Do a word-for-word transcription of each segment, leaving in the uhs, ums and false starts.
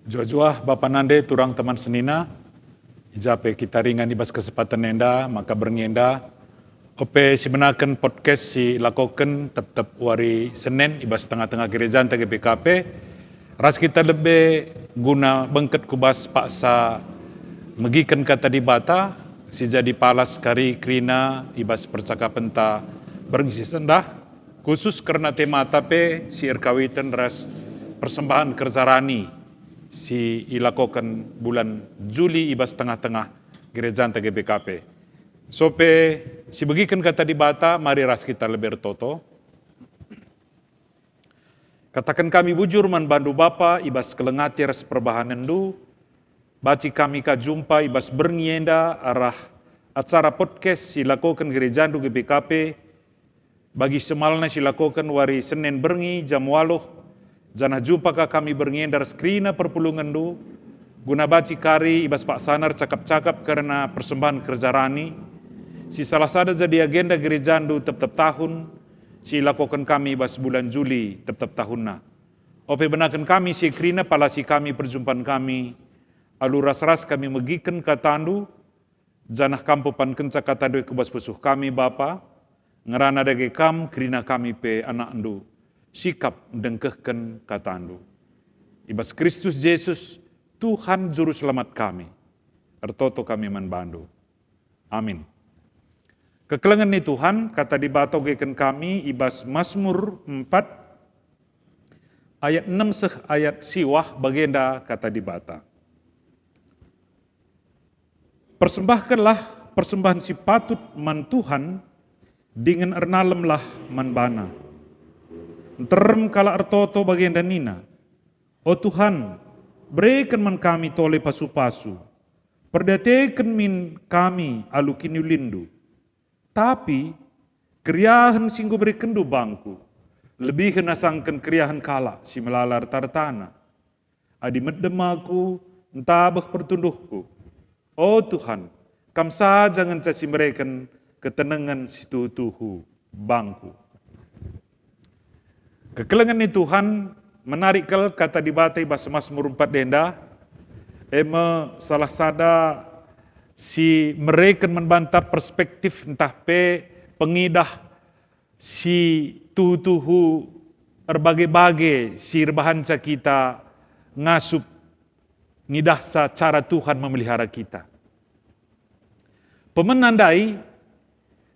Juah-juah bapa nande turang teman senina, i ja pe kita ringan i bas kesempatan enda, maka berngi enda, ope sibenaken podcast si ilakoken tep-tep wari Senen i bas tengah-tengah gerejanta G B K P, ras kita lebe guna bengket ku bas paksa megiken Kata Dibata si jadi palas kari kerina i bas percakapenta berngi si sendah, khusus kerna temata pe si erkawiten ras persembahen kerja rani si ilakoken bulan Juli i bas tengah-tengah gerejanta G B K P. Sope sibegiken Kata Dibata, mari ras kita lebe ertoto. Kataken kami bujur man bandu Bapa i bas keleng ate ras perbahanenndu, banci kami ka jumpa i bas berngi enda arah acara podcast si ilakoken gerejandu G B K P, bagi semalna si ilakoken wari Senen berngi jam waluh, janah jumpa ka kami berngi enda ras kerina perpulungenndu, guna banci kari i bas paksana ercakap-cakap kerna persembahen kerja rani, si salah sada jadi agenda gerejandu tep-tep tahun, si ilakoken kami i bas bulan Juli tep-tep tahunna. Ope benaken kami si kerina palasi kami perjumpan kami, alu ras-ras kami megiken katandu, janah kam pepankenca katandu ku bas pusuh kami, Bapa, ngerana dage kam kerina kami pe anakndu, sikap ndengkehken katandu. I bas Kristus Jesus, Tuhan Juru Selamat kami, ertoto kami man bandu. Amin. Kekelengen ni Tuhan, Kata Dibata ogeken kami i bas Masmur empat ayat enem seh ayat siwah, bagenda Kata Dibata. Persembahkenlah persembahen si patut man Tuhan, dingen ernalemlah man baNa. Nterem kalak ertoto bagenda nina, "O Tuhan, bereken man kami tole pasu-pasu, perdiateken min kami alu kiniulinNdu." Tapi keriahen si enggo berekenNdu bangku, lebihen asangken keriahen kalak si melala erta-ertana. Adi medem aku, ntabeh pertunduhku. O Tuhan, Kam saja ngenca si mereken ketenengen si tuhu-tuhu bangku. Kekelengen ni Tuhan, menarik kal Kata Dibata i bas Masmur empat enda, e me salah sada si mereken man banta perspektif ntah pe pengidah si tuhu-tuhu erbage-bage si erbahanca kita ngasup ngidahsa cara Tuhan memelihara kita. Pemena ndai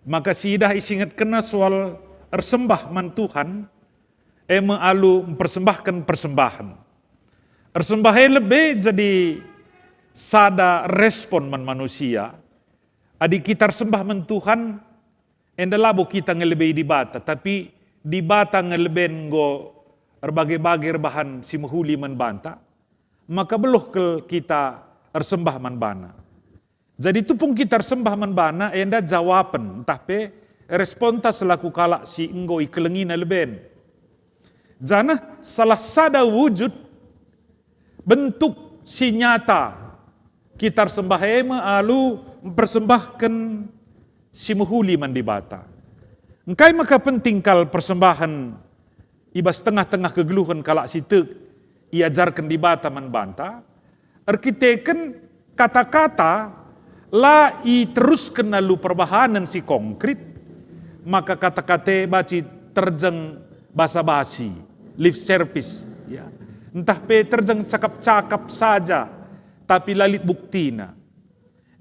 maka siidah isingetkenna soal ersembah man Tuhan, e me alu mpersembahken persembahen. Ersembah e lebe jadi sada respon man manusia. Adi kita ersembah man Tuhan, enda labo kita ngelebei Dibata, tapi Dibata ngeleben enggo erbage-bage erbahan si mehuli man banta, maka beluh kal kita ersembah man baNa. Jadi tupung kita ersembah man baNa, enda jawapen ntah pe responta selaku kalak si enggo ikelengiNa leben. Janah salah sada wujud bentuk si nyata kita ersembah e me alu mpersembahken si mehuli man Dibata. Engkai maka penting kal persembahen i bas tengah-tengah kegeluhen kalak si tek iajarken Dibata man banta, erkiteken kata-kata la iterusken alu perbahanen si konkrit, maka kata-kata e banci terjeng basa-basi, lip service, ya. Ntah pe terjeng cakap-cakap saja, tapi la lit buktina.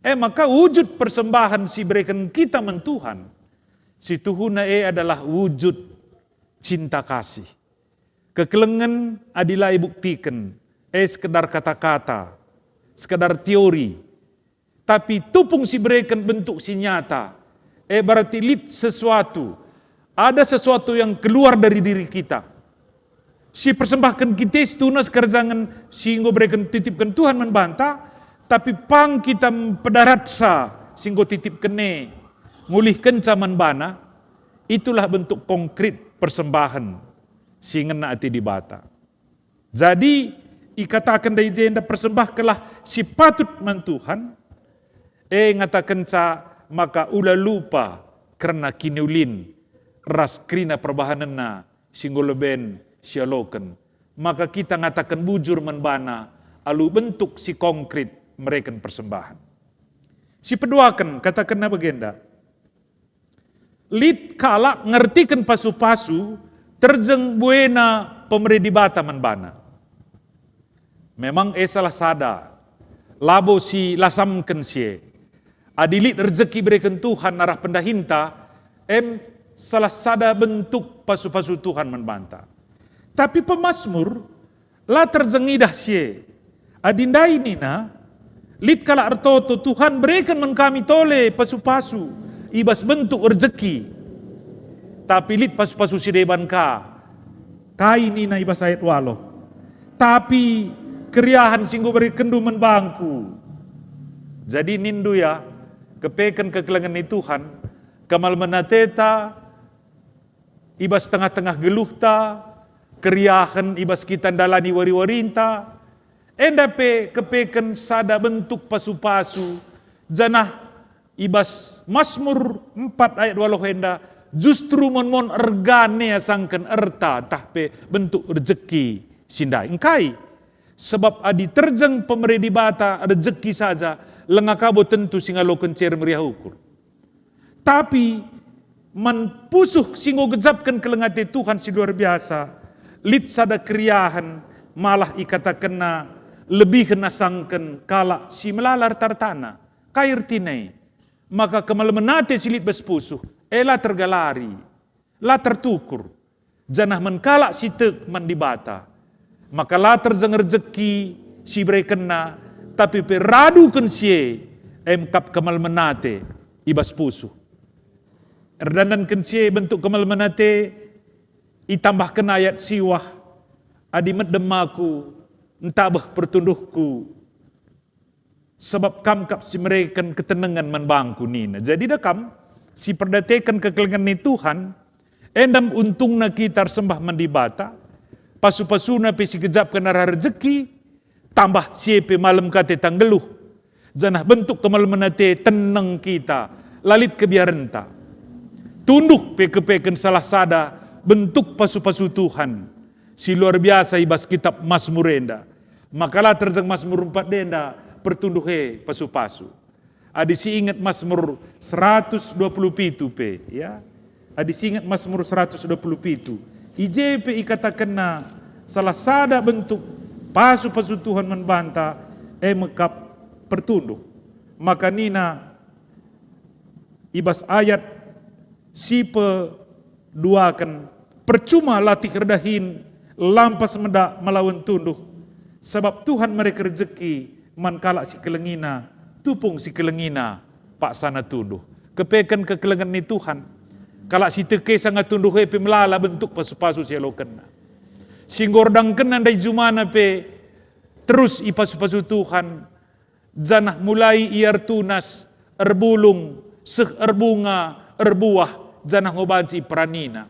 E maka wujud persembahen si ibereken kita man Tuhan, si tuhuna e adalah wujud cinta kasih. Kekelengen adi la ibuktiken, e sekedar kata-kata, sekedar teori. Tapi tupung si ibereken bentuk si nyata, e berarti lit sesuatu, ada sesuatu yang keluar dari diri kita. Si persembahken kita situhuna sekerjangen si enggo bereken titipken Tuhan man banta, tapi pang kita mpedaratsa si enggo titipken e, ngulihkenca man baNa, itulah bentuk konkrit persembahen si ngena ate Dibata. Jadi, ikataken ndai jenda, "Persembahkenlah si patut man Tuhan," e ngatakenca maka ula lupa kerna kiniulin ras kerina perbahanenna si enggo leben sialoken. Maka kita ngataken bujur man baNa, alu bentuk si konkrit mereken persembahen. Si peduaken, katakenna bagenda. Lit kalak ngertiken pasu-pasu terjeng buena pemere Dibata man bana. Memang e salah sada, labo si lasamken si e. Adi lit rejeki ibereken Tuhan arah pendahinta, em salah sada bentuk pasu-pasu Tuhan man banta. Tapi pemasmur la terjeng idah si e. Adi ndai nina, lit kalak ertoto, "Tuhan, bereken man kami tole pasu-pasu i bas bentuk rejeki." Tapi lit pasu-pasu si deban ka. Kai nina i bas ayat waluh? "Tapi keriahen si enggo berekenndu man bangku." Jadi nindu ya, kepeken kekelengen ni Tuhan, kemalemen ateta i bas tengah-tengah geluhta, keriahen i bas kita ndalani wari-warinta, enda pe kepeken sada bentuk pasu-pasu, janah i bas Masmur empat ayat waluh enda justru mon-mon ergane asangken erta ntah pe bentuk rejeki si ndai. Engkai? Sebab adi terjeng pemere Dibata rejeki saja, langa kabo tentu si ngaloken cer meriah ukur. Tapi man pusuh si enggo gejapken keleng ate Tuhan si luar biasa, lit sada keriahen, malah ikatakenna lebihen asangken kalak si melala erta-ertana. Kai ertina e? Maka kemalemen ate si lit bas pusuh e la tergalari, la tertukur, janah man kalak si tek man Dibata, maka la terjeng rejeki si iberekenna, tapi pe raduken si e, em kap kemalemen ate i bas pusuh. Erdandanken si e bentuk kemalemen ate, itambahken ayat siwah, "Adi medem aku, ntabeh pertunduhku, sebab Kam kap si mereken ketenengen man bangku," nina. Jadi da kam si perdateken kekelengen ni Tuhan, enda me untungna kita ersembah man Dibata, pasu-pasuna pe si gejapken arah rejeki, tambah si e pe malem ka ate tanggeluh, janah bentuk kemalemen ate teneng kita, la lit kebiarenta. Tunduh pe kepeken salah sada bentuk pasu-pasu Tuhan si luar biasa i bas kitab Masmur enda. Maka la terjeng Masmur empat enda pertunduh e pasu-pasu. Adi si inget Masmur seratus dua puluh pitu pe, ya. Adi si inget Masmur seratus dua puluh pitu, i je pe ikatakenna salah sada bentuk pasu-pasu Tuhan man banta, e me kap pertunduh. Maka nina i bas ayat si peduaken, "Percuma latih erdahin, lampas medak malawen tunduh, sabap Tuhan mereken rejeki man kalak si kelengina, tupung si kelengina paksana tunduh." Kepeken kekelengen ni Tuhan. Kalak si tek e sanga tunduh e pe melala bentuk pasu-pasu si ialokenna. Si enggo erdangkenna ndai jumana pe terus ipasu-pasu Tuhan, janah mulai ia ertunas, erbulung, seh erbunga, erbuah, janah enggo banci iperanina.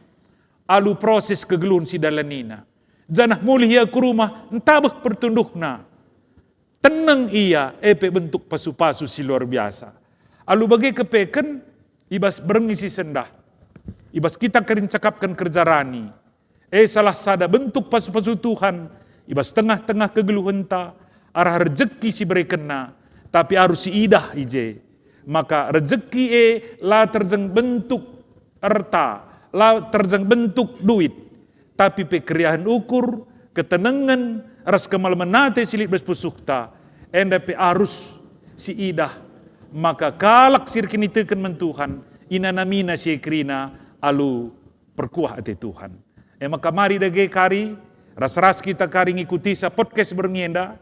Alu proses kegeluhen si idalanina. Janah mulih ia ku rumah, ntabeh pertunduhna. Teneng ia, e pe bentuk pasu-pasu si luar biasa. Alu bage kepeken, i bas berngi si sendah, i bas kita kari ncakapken kerja rani, e salah sada bentuk pasu-pasu Tuhan i bas tengah-tengah kegeluhenta, arah rejeki si iberekenna, tapi arus siidah i je. Maka rejeki e la terjeng bentuk erta, la terjeng bentuk duit, tapi pe keriahen ukur, ketenengen, ras kemalemen ate si lit bas pusuhta, enda pe arus siidah. Maka kalak si erkiniteken man Tuhan, inanamina si e kerina alu perkuah ate Tuhan. E maka mari dage kari, ras-ras kita kari ngikutisa podcast berngi enda,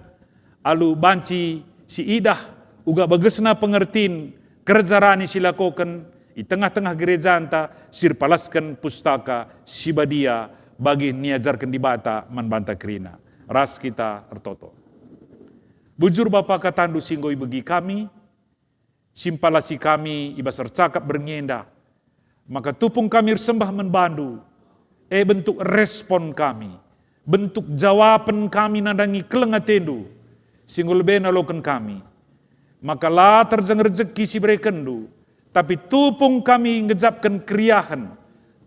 alu banci siidah uga bagesna pengertin kerja rani si ilakoken i tengah-tengah gerejanta si erpalasken Pustaka Si Badia bagi niajarken Dibata man banta kerina. Ras kita ertoto. Bujur Bapa, kataNdu si enggo ibegi kami, si mpalasi kami i bas ercakap berngi enda, maka tupung kami ersembah man baNdu, e bentuk respon kami, bentuk jawapen kami nandangi keleng ateNdu si enggo lebe naloken kami. Maka la terjeng rejeki si iberekenNdu, tapi tupung kami ngejapken keriahen,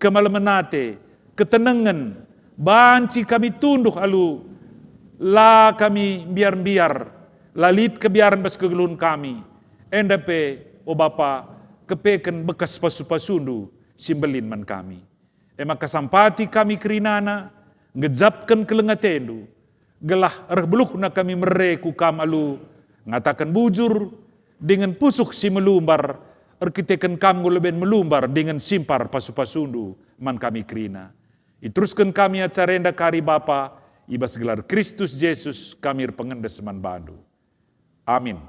kemalemen ate, ketenengen, banci kami tunduh alu La kami mbiar-mbiar, la lit kebiaren bas kegeluhen kami. Enda pe, o Bapa, kepeken bekas pasu-pasundu si mbelin man kami. E maka sampati kami kerinana, ngejapken keleng atendu, gelah reh beluhna kami mere ku Kam alu ngataken bujur, dingen pusuh si melumbar, erkiteken Kam enggo leben melumbar dingen simpar pasu-pasundu man kami kerina. Iterusken kami acara enda kari Bapa, i bas gelar Kristus Jesus kami erpengendes man bandu. Amin.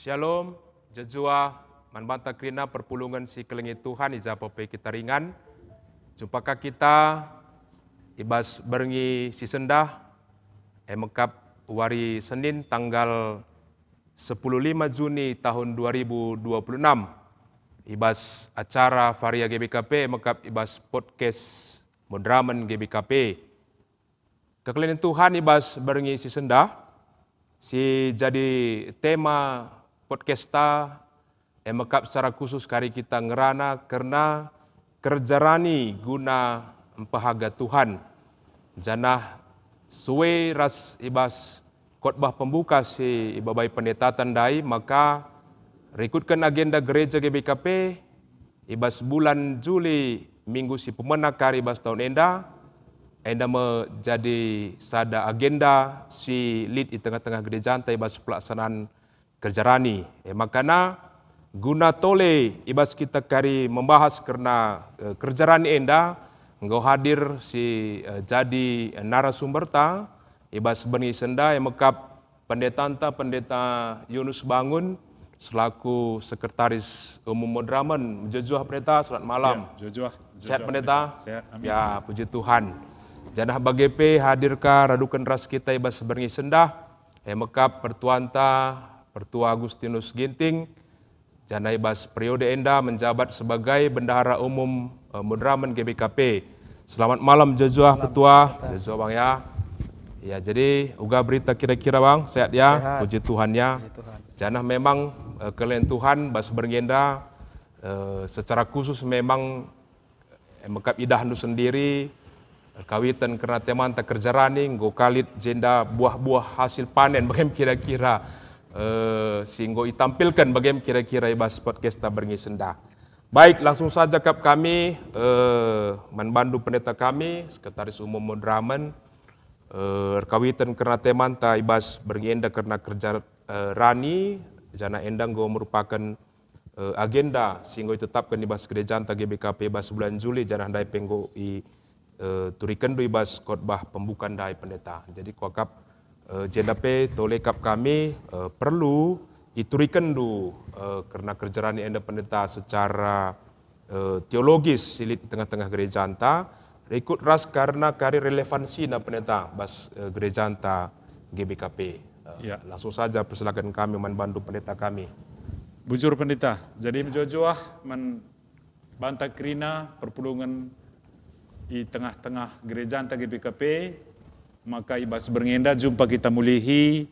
Shalom, jejua man banta kerina perpulungen si kelengi Tuhan i ja pe kita ringan. Jumpaka kita i bas berngi si sendah, e mekap wari Senin tanggal sepuluh lima Juni tahun dua ribu dua puluh enam, i bas acara Varia G B K P, e mekap i bas podcast Moderamen G B K P. Kekelengen Tuhan i bas berngi si sendah, si jadi tema podcasta, e mekap secara khusus kari kita ngerana kerna kerja rani guna mpehaga Tuhan. Janah sue ras i bas khotbah pembuka si ibabai pendeta ndai, maka rikutken agenda gereja G B K P, i bas bulan Juli, minggu si pemena kari bas tahun enda, enda me jadi sada agenda si lit i tengah-tengah gerejanta i bas pelaksanaan kerja rani. E makana, guna tole i bas kita kari membahas kerna, eh, kerja rani enda, enggo hadir si, eh, jadi narasumberta i bas berngi senda, e mekap pendetanta, Pendeta Yunus Bangun, selaku Sekretaris Umum Moderamen. Mejuah-juah Pendeta, selamat malam. Ya, mejuah-juah. Sehat, Pendeta? Sehat, amin. Ya, puji Tuhan. Janah bage pe hadir ka raduken ras kita i bas berngi sendah, e mekap pertuanta, Pertua Agustinus Ginting, janah i bas periode enda menjabat sebagai Bendahara Umum, eh, Moderamen G B K P. Selamat malam, mejuah-juah, Petua. Mejuah-juah, Bang, ya. Ya, jadi uga berita kira-kira, Bang, sehat, ya? Sehat. Puji Tuhan, ya. Puji Tuhan. Janah memang, eh, keleng Tuhan, bas berngi enda, eh, secara khusus memang, eh, mekap idahndu sendiri, erkawiten kerna temanta kerja rani, enggo ka lit jenda buah-buah hasil panen, bagem kira-kira, eh, si enggo itampilken bagem kira-kira i bas podcasta berngi sendah. Baik, langsung saja kap kami, eh, man bandu Pendeta kami, Sekretaris Umum Moderamen, eh, erkawiten kerna temanta i bas berngi enda kerna kerja, eh, rani, janah enda enggo merupaken, eh, agenda si enggo itetapken i bas gerejanta G B K P bas bulan Juli, janah ndai pe enggo i, eh, turikenndu i bas khotbah pembuka ndai, Pendeta. Jadi kuakap, eh, jenda pe tole kap kami, eh, perlu iturikenndu, eh, kerna kerja rani enda, Pendeta, secara, eh, teologis si lit tengah-tengah gerejanta, rikut ras kerna kari relevansina, Pendeta, bas, eh, gerejanta G B K P. Eh, Ya. Langsung saja persilaken kami man bandu, Pendeta kami. Bujur, Pendeta. Jadi mejuah-juah man banta kerina perpulungen i tengah-tengah gerejanta G B K P, maka i bas berngi enda jumpa kita mulihi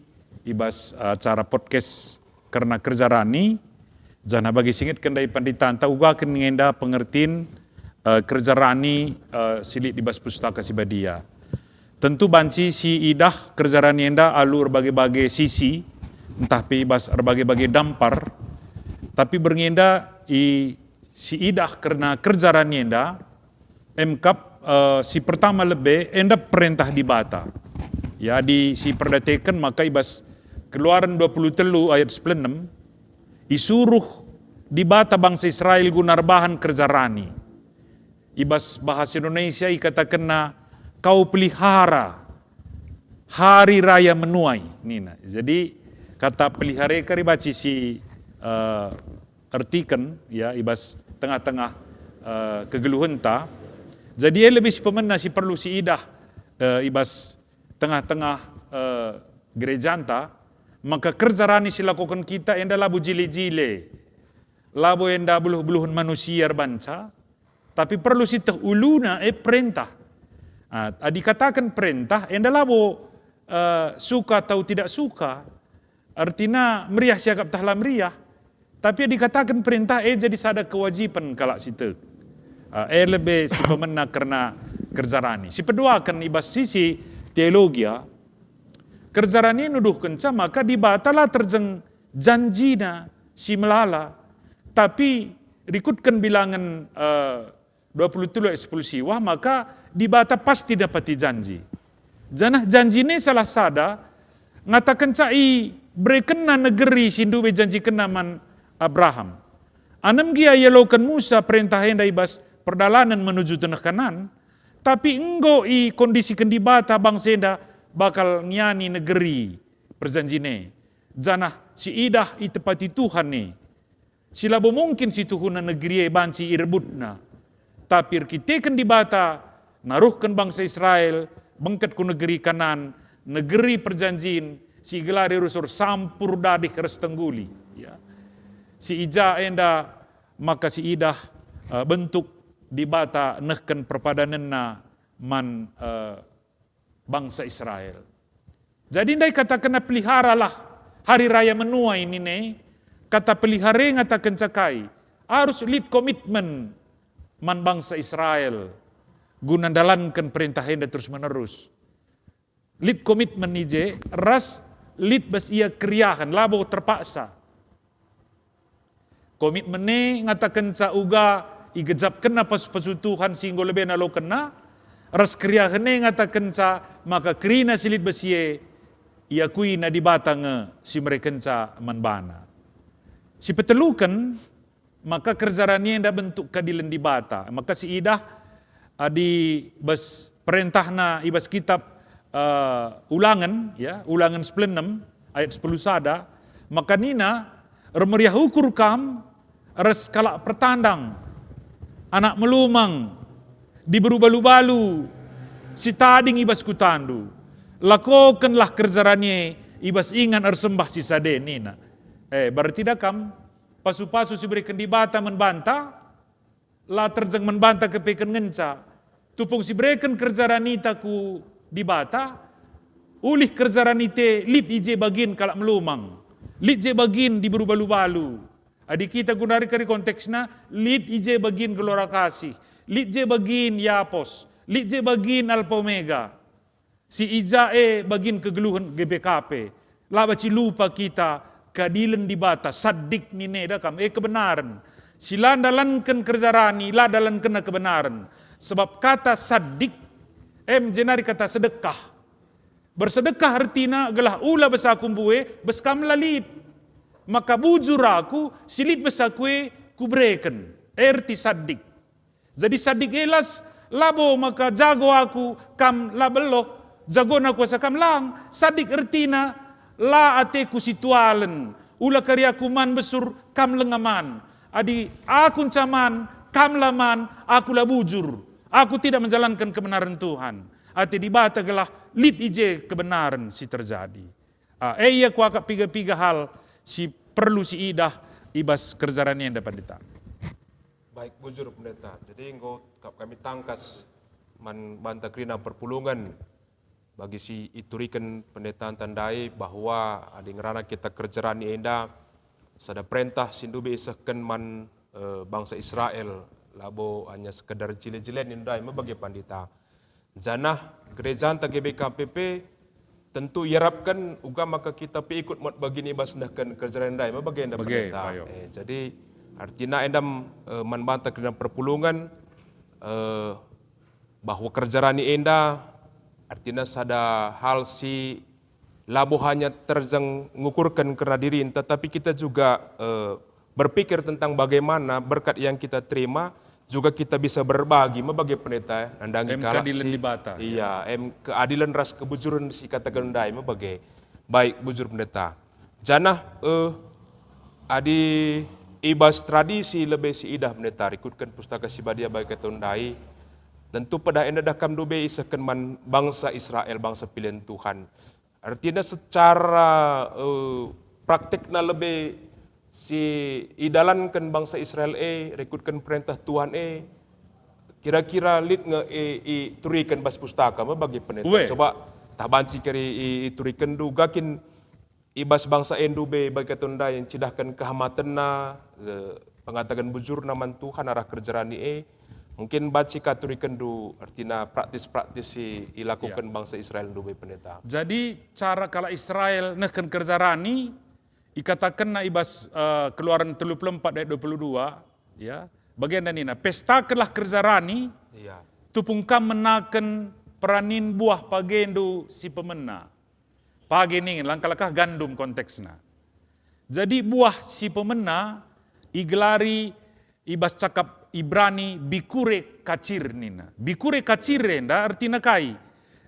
i bas, eh, acara podcast kerna kerja rani, janah bagi si ingetken ndai Pendetanta ugaken nge enda pengertin, eh, kerja rani, eh, si lit i bas Pustaka Si Badia. Tentu banci si idah kerja rani enda alu erbage-bage sisi, ntah pe i bas erbage-bage dampar, tapi berngi enda i, si idah kerna kerja rani enda, emkap, eh, si pertama lebe enda perentah Dibata. Ya, adi si perdateken maka i bas Keluaren dua puluh telu ayat sepuluh enem, isuruh Dibata bangsa Israel guna erbahan kerja rani. I bas bahasa Indonesia ikatakenna, "Kau pelihara hari raya menuai," nina. Jadi, kata pelihara e kari banci si, eh, ertiken, ya, i bas tengah-tengah, eh, kegeluhenta. Jadi, e lebe si pemena si perlu si idah, eh, i bas tengah-tengah, eh, gerejanta, maka kerja rani si lakoken kita enda labo jile-jile, labo enda beluh-beluhen manusia erbanca, tapi perlu si teh uluna, e, perentah. Ah, adi kataken perentah, enda labo, eh, suka atau tidak suka, ertina meriah siakap tah la meriah. Tapi adi kataken perentah, e jadi sada kewajiben kalak si tek. Ah, e lebe si pemena kerna kerja rani. Si peduaken i bas sisi teologia, kerja rani nuduhkenca maka Dibata la terjeng janjina si melala, tapi rikutken Bilangen, eh, dua puluh telu ayat sepuluh siwah, maka Dibata pasti dapati janji. Janah janjina salah sada ngatakenca iberekenna negeri si ndube janjikenna man Abraham. Anem gia ialoken Musa perentah enda i bas perdalanen menuju taneh Kanaan, tapi enggo ikondisiken Dibata bangsa enda bakal ngiani negeri perjanjin e, janah si idah itepati Tuhan e. Si labo mungkin situhuna negeri e banci irebutna. Tapi erkiteken Dibata naruhken bangsa Israel bengket ku negeri Kanaan, negeri perjanjin si igelari rusur sampur dadih ras tengguli. Ya. Si i ja enda maka si idah, eh, bentuk Dibata nehken perpadanenna man, eh, bangsa Israel. Jadi ndai katakenna, "Peliharalah hari raya menuai," nina e. Kata pelihara e ngatakenca kai? Arus lit komitmen man bangsa Israel guna ndalanken perentah enda terus-menerus. Lit komitmen i je ras lit bas ia keriahen, labo terpaksa. Komitmen e ngatakenca uga igejapkenna pasu-pasu Tuhan si enggo lebe nalokenna, ras keriahen e ngatakenca maka kerina si lit bas ia iakuina Dibata nge si merekenca man bana. Si peteluken, maka kerja rani enda bentuk keadilen Dibata. Maka si idah adi bas perentahna i bas kitab, eh, Ulangen, ya, Ulangen sepuluh enem ayat sepuluh sada, maka nina, Ermeriah ukur kam ras kalak pertandang, anak melumang, diberu balu-balu si tading i bas kutandu. Lakokenlah kerja rani e i bas ingan ersembah si sade," nina. Eh, berarti da kam pasu-pasu si ibereken Dibata man banta, la terjeng man banta kepeken ngenca. Tupung si ibereken kerja ranita ku Dibata, ulih kerja ranita e lit i je bagin kalak melumang, lit je bagin diberu balu-balu. Adi kita gundari kari konteksna, lit i je bagin Gelora Kasih, lit je bagin Yapos, lit je bagin Alfa Omega. Si i ja e bagin kegeluhen G B K P. La banci lupa kita keadilen Dibata, sadik nina eda kam, e kebenaren. Si la ndalanken kerja rani, la ndalankenna kebenaren. Sebab kata sadik, em jenari kata sedekah. Bersedekah ertina gelah ula bas aku mbue, bas kam la lit. Maka bujur aku, si lit bas aku e kubereken. E erti sadik. Jadi sadik e las, labo maka jago aku kam la beloh, jagona kuasa kam lang. Sadik ertina, la ateku si tualen, ula kari aku man besur, kam lenga man. Adi aku nca man, kam la man, aku la bujur. Aku tidak menjalankan kebenaran Tuhan. Ate Dibata gelah lit i je kebenaran si terjadi. Ah, e ia kuakap piga-piga hal si perlu siidah i bas kerja rani enda, Pendeta. Baik, bujur, Pendeta. Jadi enggo kap kami tangkas man banta kerina perpulungen bagi si ituriken pendetanta ndai bahwa adi ngerana kita kerja rani enda, sada perentah si ndube isehken man, eh, bangsa Israel, labo hanya sekedar jile-jilen ndai me bage, Pandita. Janah gerejanta G B K P P tentu iarapken uga maka kita pe ikut muat bagin i bas nehken kerja rani ndai me bage enda, Bage, Pendeta. Ayo. Eh, jadi artina enda, eh, man banta kerina perpulungen, eh, bahwa kerja rani enda artina sada hal si labo hanya terjeng ngukurken kerna dirinta, tapi kita juga, eh, berpikir tentang bagaimana berkat yang kita terima juga kita bisa berbagi me bage, Pendeta, nandangi Em kalak keadilen si Dibata, iya, em keadilen ras kebujuren si kataken ndai me bage. Baik, bujur, Pendeta. Janah, eh, adi i bas tradisi lebe si idah, Pendeta, rikutken Pustaka Si Badia bage kata ndai, tentu pedah enda dah kam ndube isehken man bangsa Israel, bangsa pilihen Tuhan. Artina secara, eh, praktekna lebe si idalanken bangsa Israel e, rikutken perentah Tuhan e, kira-kira lit nge e, ituriken bas pustaka me bage, Pendeta? Ue. Coba tah banci kari i, iturikenndu, uga kin i bas bangsa e ndube bage kata ndai ncidahken kehamatenna, eh, pengataken bujurna man Tuhan arah kerja rani e. Mungkin banci ka turikenndu artina praktis-praktis si ilakuken Ya. bangsa Israel ndube, Pendeta. Jadi, cara kalak Israel nehken kerja rani, ikatakenna i bas, eh, Keluaran telu puluh empat ayat dua puluh dua, ya. Bagenda nina, "Pestakenlah kerja rani, Iya. tupung kam menaken peranin buah pagendu si pemena." Page ningen, langkah-langkah gandum konteksna. Jadi buah si pemena igelari i bas cakap Ibrani bikure kacir nina. Bikure kacir enda ertina kai?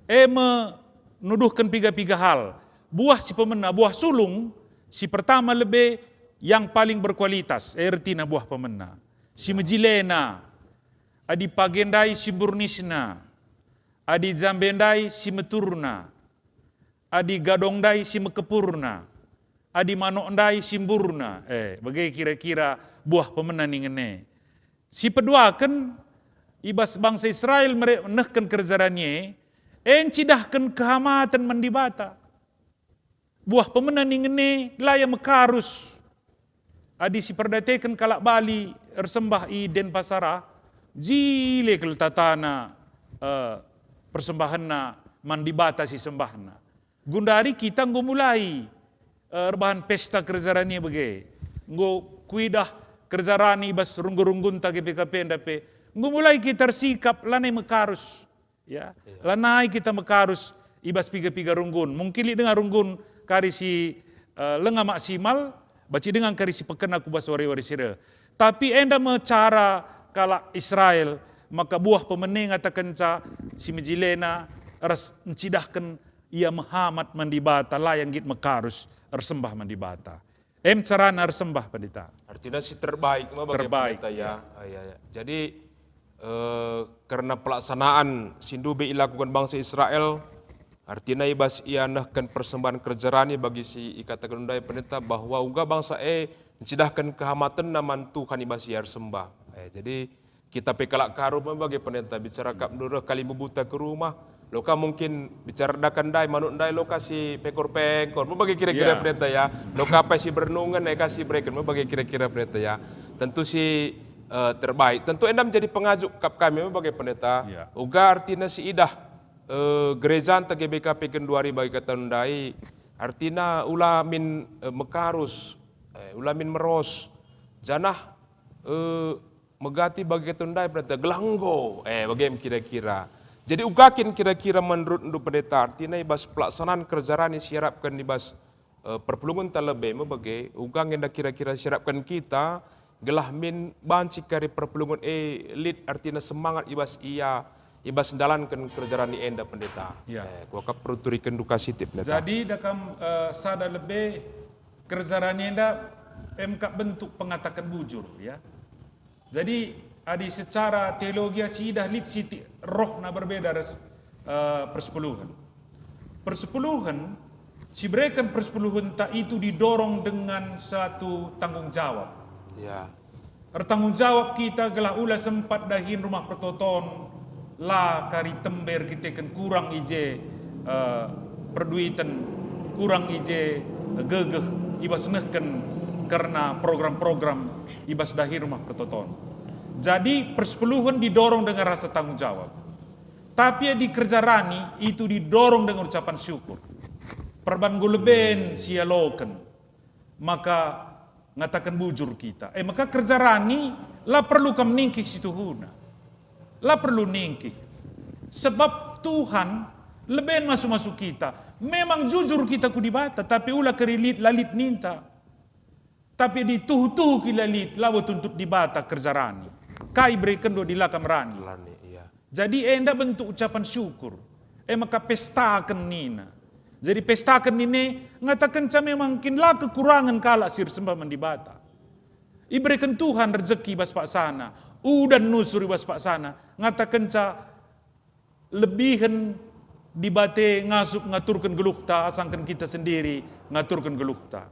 E me nuduhken piga-piga hal. Buah si pemena, buah sulung si pertama lebe yang paling berkualitas, e ertina buah pemena. Si mejilena, adi page ndai si mburnisna, adi jambe ndai si meturna, adi gadong ndai si mekepurna, adi manok ndai si mburna, eh, bage kira-kira buah pemena ningen e. Si peduaken, i bas bangsa Israel mere-, nehken kerja rani e, e ncidahken kehamaten man Dibata. Buah pemena ningen e la ia mekarus. Adi siperdiateken kalak Bali ersembah i Denpasar, jile kal tatana, eh, persembahenna man Dibata si sembahna. Gundari kita enggo mulai, eh, erbahan pesta kerja rani bage. Enggo kuidah kerja rani i bas runggun-runggunta G B K P enda pe. Enggo mulai kita ersikap lanai mekarus. Ya, Iya. lanai kita mekarus i bas piga-piga runggun. Mungkin lit denga runggun kari si, eh, lenga maksimal, banci denga kari si pekena ku bas wari-wari si reh. Tapi enda me cara kalak Israel, maka buah pemena e ngatakenca si mejilena ras ncidahken ia mehamat man Dibata, la ia nggit mekarus ersembah man Dibata. Em carana ersembah, Pendeta. Artina si terbaik me bage Terbaik, Pendeta ya. Ah, ya, ya. Jadi eh, kerna pelaksanaan si ndube ilakuken bangsa Israel, artina i bas ia nehken persembahen kerja rani bagi si ikataken ndai Pendeta bahwa uga bangsa e ncidahken kehamatenna man Tuhan i bas ia ersembah. Eh, jadi kita pe kalak Karu me bage Pendeta, bicara kap ndureh kali mbubuta ke rumah, loka mungkin bicara dakan ndai, manuk ndai loka si pengkor-pengkor, me bage kira-kira Ya. Pendeta ya, loka pe si bernungen, eka si bereken, me bage kira-kira Pendeta ya. Tentu si eh, terbaik. Tentu enda menjadi pengajuk kap kami me bage Pendeta. Ya. Uga artina si idah eh, gerejanta G B K P Genduari bagi kata ndai, artina ula min eh, mekarus, eh, ula min meros, janah eh, megati bagi kata ndai Pendeta gelah enggo, eh, bage me kira-kira. Jadi uga kin kira-kira menurutndu Pendeta, artina i bas pelaksanaan kerja rani si iarapken i bas eh, perpulungenta lebe me bage, uga nge enda kira-kira si iarapken kita, gelah min banci kari perpulungen e lit artina semangat i bas ia, i bas ndalanken kerja rani enda Pendeta. Ya. Eh, kuakap perlu turikenndu ka sitik Pendeta. Jadi da kam eh, sada lebe kerja rani enda em kap bentuk pengataken bujur, ya. Jadi, adi secara teologia si idah lit sitik rohna berbeda ras eh, persepuluhen. Persepuluhen, si bereken persepuluhenta itu didorong dengan satu tanggung jawab. Ya. Ertanggung jawab kita gelah ula sempat dahin rumah pertoton, la kari tembe erkiteken kurang i je eh, perduiten, kurang i je gegeh i bas nehken kerna program-program i bas dahin rumah pertoton. Jadi persepuluhen didorong dengan rasa tanggung jawab. Tapi adi kerja rani itu didorong dengan ucapan syukur. Perban enggo leben si ialoken, maka ngataken bujur kita. E maka kerja rani la perlu kam ningkih situhuna. La perlu ningkih. Sebab Tuhan leben masu-masu kita. Memang jujur kita ku Dibata, tapi ula kerilit lalit ninta. Tapi dituhu-tuhu kila lit, labo tuntut Dibata kerja rani. Kai iberekenndu adi la kam rani? Lani, iya. Jadi enda bentuk ucapan syukur. E maka pestaken nina. Jadi pestaken nina e ngatakenca memang kin la kekurangen kalak si ersembah man Dibata. Ibereken Tuhan rejeki bas paksana, udan nusur i bas paksana, ngatakenca lebihen Dibata ngasup ngaturken geluhta asangken kita sendiri ngaturken geluhta.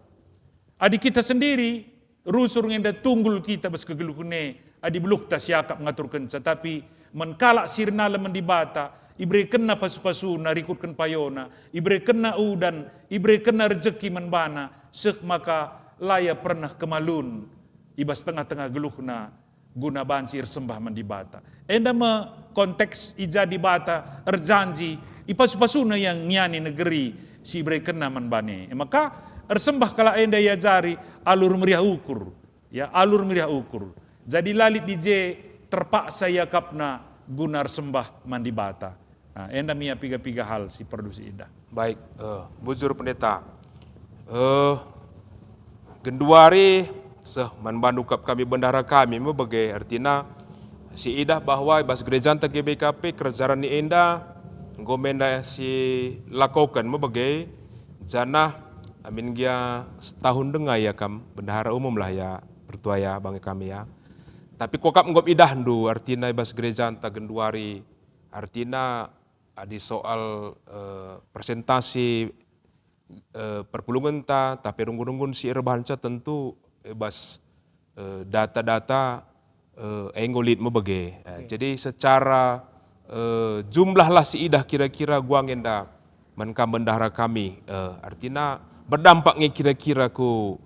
Adi kita sendiri, rusur nge enda tunggul kita bas kegeluhen e, adi beluhta siakap ngaturkenca, tapi man kalak si ernalem man Dibata, iberekenna pasu-pasuna rikutken payona, iberekenna udan, iberekenna rejeki man bana, seh maka la ia pernah kemalun i bas tengah-tengah geluhna guna banci ersembah man Dibata. Enda me konteks i ja Dibata erjanji, ipasu-pasuNa ia ngiani negeri si iberekenNa man baNa. E maka ersembah kalak enda iajari alu ermeriah ukur, ya, alu ermeriah ukur. Jadi la lit i je terpaksa iakapna guna ersembah man Dibata. Nah, enda me ia piga-piga hal si perlu siidah. Baik, eh, bujur Pendeta. Eh, genduari seh man bandu kap kami bendahara kami me bage, ertina siidah bahwa i bas gerejanta G B K P kerja rani enda enggo me enda silakoken me bage, janah amin gia setahun denga ia kam bendahara umum lah ya, pertua ya, bangke kami ya. Tapi kuakap enggo idahndu ertina i bas gerejanta genduari, ertina adi soal eh, persentase eh, perpulungenta, tapi runggun-runggun si erbahanca tentu eh, bas eh, data-data eh, enggo lit me bage. Eh, Jadi secara eh, jumlah lah siidah kira-kira gua nge enda man kam bendahara kami. Eh, ertina berdampak nge kira-kira ku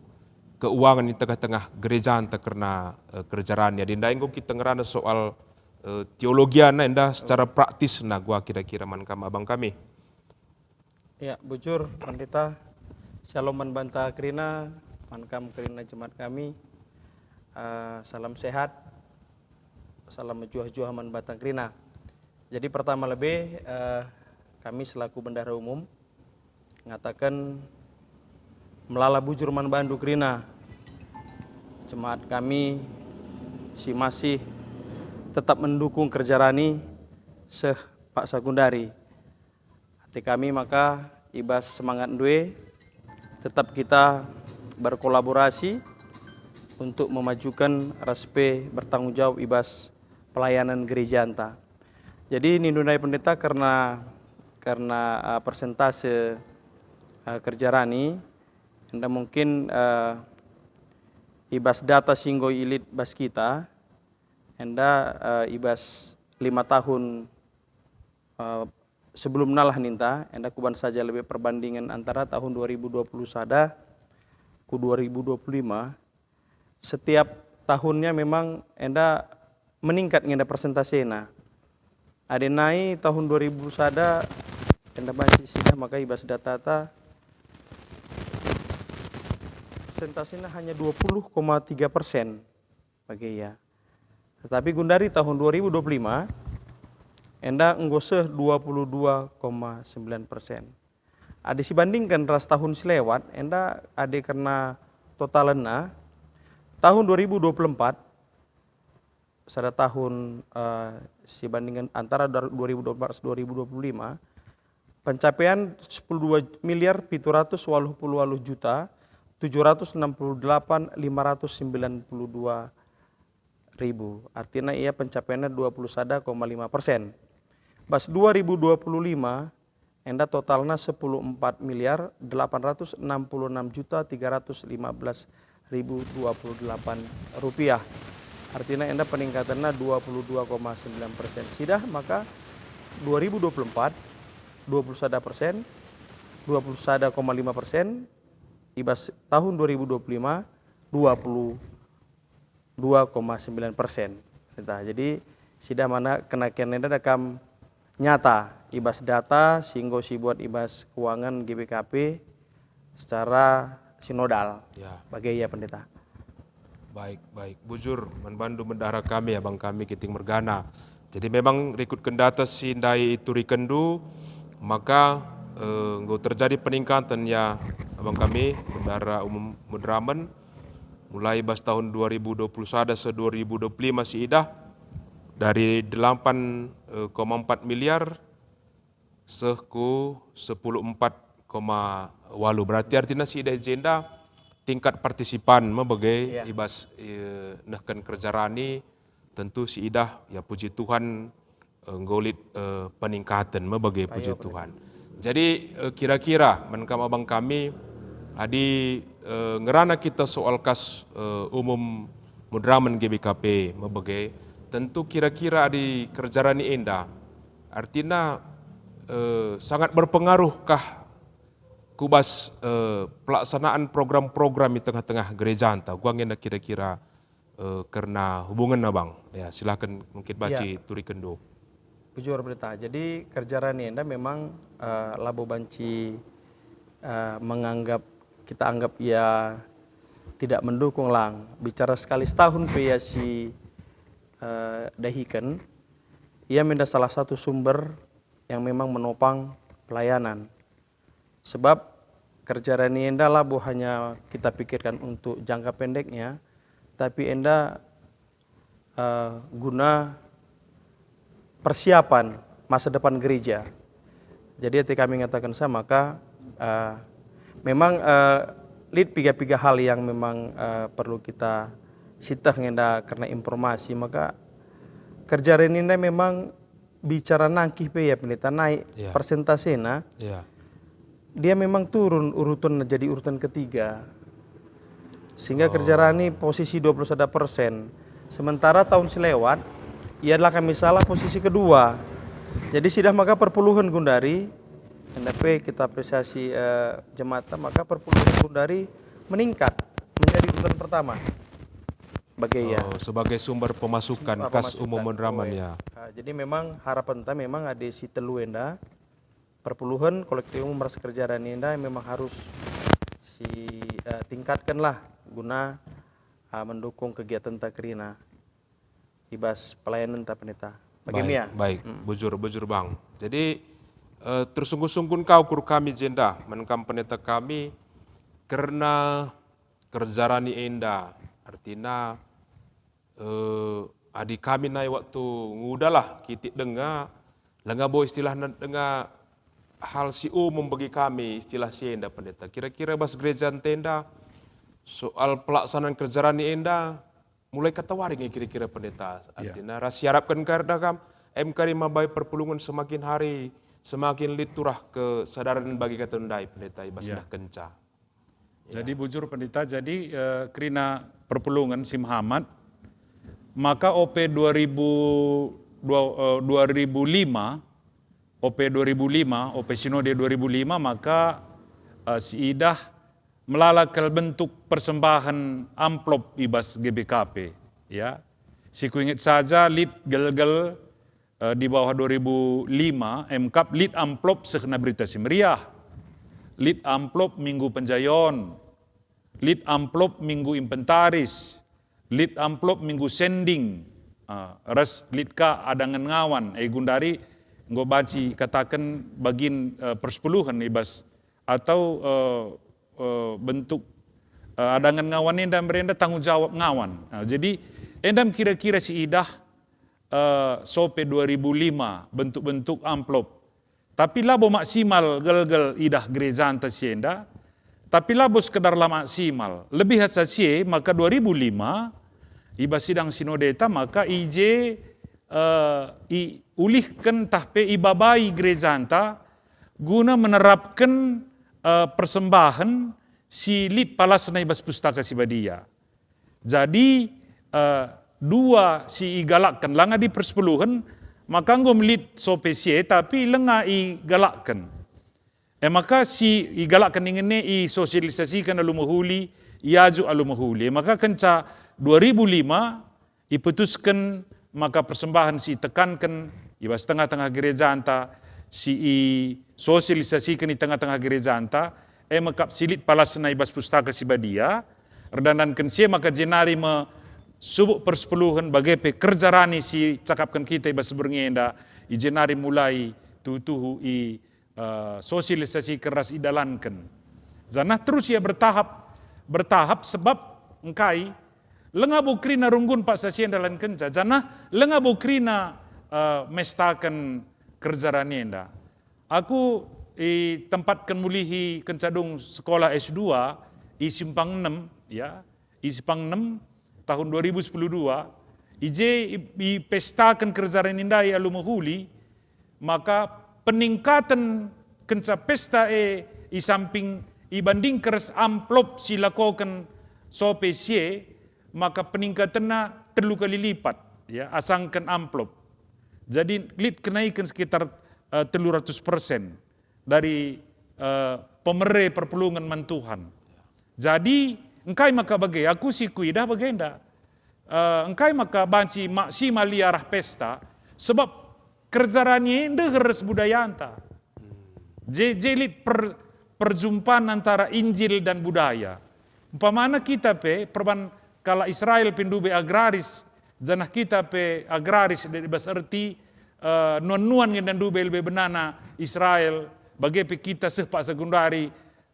keuangan i tengah-tengah gerejanta kerna eh, kerja rani. Adi ndai enggo kita ngerana soal eh, teologiana enda secara praktisna gua kira-kira man kam abang kami. Ya, bujur, Pendeta. Shalom man banta kerina, man kam kerina jemaat kami. Eh, salam sehat, salam mejuah-juah man banta kerina. Jadi pertama lebe, eh, kami selaku bendahara umum ngataken melala bujur man bandu kerina, jemaat kami si masih tetap mendukung kerja rani seh paksa gundari. Ate kami maka i bas semangatndu e, tetap kita berkolaborasi untuk memajukan ras pe bertanggung jawab i bas pelayanan gerejanta. Jadi nindu nai pendeta kerna, kerna, eh, persentase, eh, kerja rani, enda mungkin, eh, i bas data si enggo ilit bas kita, enda, eh, i bas lima tahun, eh, sebelumna lah ninta, enda kuban saja lebe perbandingen antara tahun dua ribu dua puluh sada ku dua ribu dua puluh lima, setiap tahunnya memang enda meningkat nge enda persentasena. Adi nai tahun dua ribu sada, enda banci sidah maka i bas datata persentasena hanya dua puluh koma tiga persen bage ia. Tetapi gundari tahun dua ribu dua puluh lima, enda enggo seh dua puluh dua koma sembilan persen. Adi sibandingken ras tahun si lewat, enda adi kerna totalenna, tahun dua ribu dua puluh empat, sada tahun, eh, sibandingken antara dar-, dua ribu dua puluh empat ras dua ribu dua puluh lima, pencapaian sepuluh dua miliar pitu ratus waluh puluh waluh juta tujuh ratus enam puluh delapan lima ratus sembilan puluh dua ribu. Artina ia pencapaianna dua puluh sada koma lima persen. Bas dua ribu dua puluh lima, enda totalna sepuluh empat miliar delapan ratus enam puluh enam juta tiga ratus lima belas ribu dua puluh delapan rupiah. Artina enda peningkatanna dua puluh dua koma sembilan persen. Sidah maka dua ribu dua puluh empat, dua puluh sada persen, dua puluh sada koma lima persen, i bas tahun dua ribu dua puluh lima, dua puluh dua koma sembilan persen. Nah, jadi sidah mana kenaken enda kam nyata i bas data si enggo sibuat i bas keuangan G B K P secara sinodal. Ya. Bage ia, Pendeta. Baik, baik. Bujur man bandu bendahara kami, abang kami Ginting mergana. Jadi memang rikutken data si ndai iturikenndu, maka, eh, enggo terjadi peningkatan ya, abang kami, Bendahara Umum Mudramen, mulai bas tahun dua ribu dua puluh sada seh dua ribu dua puluh lima siidah, dari delapan koma empat miliar seh ku sepuluh empat koma waluh. Berarti artina siidah i jenda tingkat partisipan me bage. Iya. I bas, eh, nehken kerja rani, tentu siidah, ya, puji Tuhan, eh, enggo lit, eh, peningkaten me bage, puji Tuhan. Jadi, eh, kira-kira man kam abang kami, adi, eh, ngerana kita soal kas, eh, umum Mudramen G B K P me bage, tentu kira-kira adi kerja rani enda, artina, eh, sangat berpengaruh kah ku bas, eh, pelaksanaan program-program i tengah-tengah gerejanta? Uga nge enda kira-kira, eh, kerna hubungenna, Bang. Ya, silaken mungkin banci turikenndu. Bujur, Pendeta. Jadi, kerja rani enda memang, eh, labo banci, eh, menganggap, kita anggap ia tidak mendukung lang. Bicara sekali setahun pe ia si, eh, dahiken, ia menda salah satu sumber yang memang menopang pelayanan. Sebab kerja rani enda labo hanya kita pikirkan untuk jangka pendeknya, tapi enda, eh, guna persiapan masa depan gereja. Jadi, ate kami ngataken sa maka, eh, memang, eh, lit piga-piga hal yang memang, eh, perlu kita siteh ngenda kerna informasi, maka kerja rani enda memang bicara nangkih pe ya, Pendeta, nai persentasena, dia memang turun urutanna jadi urutan ketiga. Sehingga kerja rani posisi dua puluh sada persen. Sementara tahun si lewat, ia adalah kami salah posisi kedua. Jadi sidah maka perpuluhen gundari, enda pe kita apresiasi, eh, jemaat, maka perpuluhen gundari meningkat menjadi urutan pertama. Bage ia. Oh, sebagai sumber pemasukan kas umum Mudramen ya. Ah, jadi memang harapenta memang adi si telu enda, perpuluhen, kolektif umum ras kerja rani enda memang harus si, eh, tingkatkenlah guna, ah, mendukung kegiatenta kerina i bas pelayanenta, Pendeta. Bage ia. Baik, baik. Bujur, bujur, Bang. Jadi, eh, tersungguh-sungguh kau ukur kami jenda, man kam Pendeta kami, kerna kerja rani enda. Artina, eh, adi kami nai waktu ngudalah kitik denga, langa bo istilahna denga hal si umum bagi kami istilah si enda, Pendeta. Kira-kira bas gereja ntenda, Soal pelaksanaan kerja rani enda, mulai katawari nge kira-kira, Pendeta. Ya. Artina ras siarapken kai erdahi kam, em kari mabai perpulungen semakin hari semakin lit turah kesadaran bagi kata ndai, Pendeta, i bas Ya. Ndai kenca. Jadi Ya. Bujur, Pendeta, jadi, eh, kerina perpulungen si mehamat, maka O P dua ribu dua, eh, dua ribu lima, O P dua ribu lima, O P Sinode dua ribu lima, maka, eh, siidah melala kal bentuk persembahen amplop i bas G B K P, ya. Si kuinget saja, lit gelgel, eh, di bawah dua ribu lima, emkap lit amplop sehna Berita Si Meriah, lit amplop Minggu Penjayon, lit amplop Minggu Inventaris, lit amplop Minggu Sending, ah, ras lit ka adangen ngawan, eh, gundari enggo banci kataken bagin, eh, persepuluhen i bas atau, eh, eh, bentuk, eh, adangen ngawan enda merenda tanggung jawab ngawan. Nah, jadi enda kira-kira si idah, eh, sope dua ribu lima bentuk-bentuk amplop. Tapi labo maksimal gelgel idah gerejanta si enda, tapi labo sekedar la maksimal. Lebih asa si e, maka dua ribu lima, i bas sidang sinodeta, maka i je, eh, iulihken tah pe ibabai gerejanta guna menerapken, eh, persembahen si lit palasna i bas Pustaka Si Badia. Jadi, eh, dua si igalakken, langa di persepuluhen, maka enggo melit sope si e, tapi lenga igalakken. E maka si igalakken ningen e isosialisasiken alu mehuli, iajuk alu mehuli. E maka kenca dua ribu lima, iputusken maka persembahen si itekanken i bas tengah-tengah gerejanta, si isosialisasiken i tengah-tengah gerejanta, e mekap si lit palasna i bas Pustaka Si Badia, erdandanken si e maka jenari me subuk persepuluhen bage pe kerja rani si cakapken kita i bas berngi enda, i jenari mulai tuhu-tuhu i eh, sosialisasiken ras idalanken. Janah terus ia bertahap, bertahap sebab engkai lenga bo kerina runggun paksa si enda idalankenca, janah lenga bo kerina, eh, mestaken kerja rani enda. Aku itempatken mulihi kenca dung sekolah S dua i Simpang Enem, ya, i Simpang Enem tahun dua ribu sepuluh dua, i je i, ipestaken kerja rani ndai alu mehuli, maka peningkaten kenca pesta e i samping ibandingken ras amplop si ilakoken sope si e, maka peningkatenna telu kali lipat, ya, asangken amplop. Jadi lit kenaiken sekitar, eh, telu ratus persen dari, eh, pemere perpulungen man Tuhan. Jadi, engkai maka bage? Aku si kuidah bagenda. Eh, engkai maka banci maksimal ia arah pesta? Sebab kerja rani e ndeher ras budayanta. Je, je lit per-, perjumpan antara Injil dan budaya. Umpamana kita pe, perban kalak Israel pe ndube agraris, janah kita pe agraris i bas erti, eh, nuan-nuan nge ndube lebe benana Israel, bage pe kita seh paksa genduari,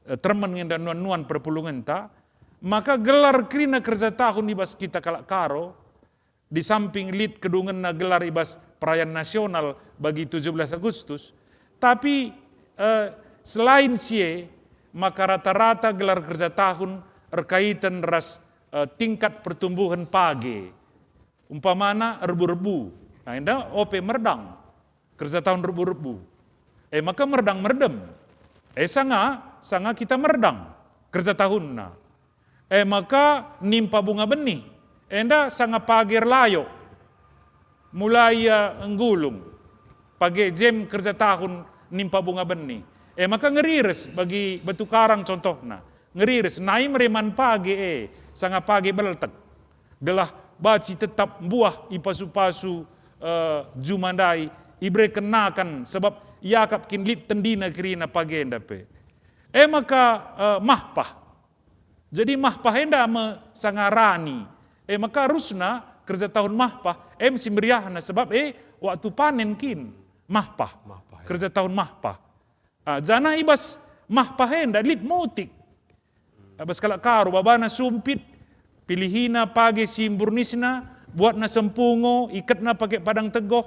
eh, termen nge nuan-nuan perpulungenta, maka gelar kerina kerja tahun i bas kita kalak Karo, di samping lit kedungenna gelar i bas perayaan nasional bagi tujuh belas Agustus, tapi, eh, selain si e, maka rata-rata gelar kerja tahun erkaiten ras, eh, tingkat pertumbuhen page. Umpamana erbu-erbu, nah, enda ope merdang. Kerja tahun rebu-rebu. E maka merdang merdem. E sanga, sanga kita merdang kerja tahunna. E maka nimpa bunga benih. Enda sanga page erlayok. Mulai ia nggulung. Page jem kerja tahun nimpa bunga benih. E maka ngerires bagi batu karang contohna. Ngerires, nai mere man page e, sanga page beltek. Gelah banci tetap mbuah i pasu-pasu, eh, juma ndai, ibereken nakan, sebab iakap kin lit tendina kerina page enda pe. E maka, eh, mahpah. Jadi mahpah enda me sanga rani. E maka rusna kerja tahun mahpah, em si meriahna, sebab e waktu panen kin mahpah. Mahpah, ya. Kerja tahun mahpah. Ah, janah i bas mahpah enda lit mutik. I bas kalak Karo, babana sumpit, pilihina page si mburnisna, buatna sempungo, iketna page padang tegoh,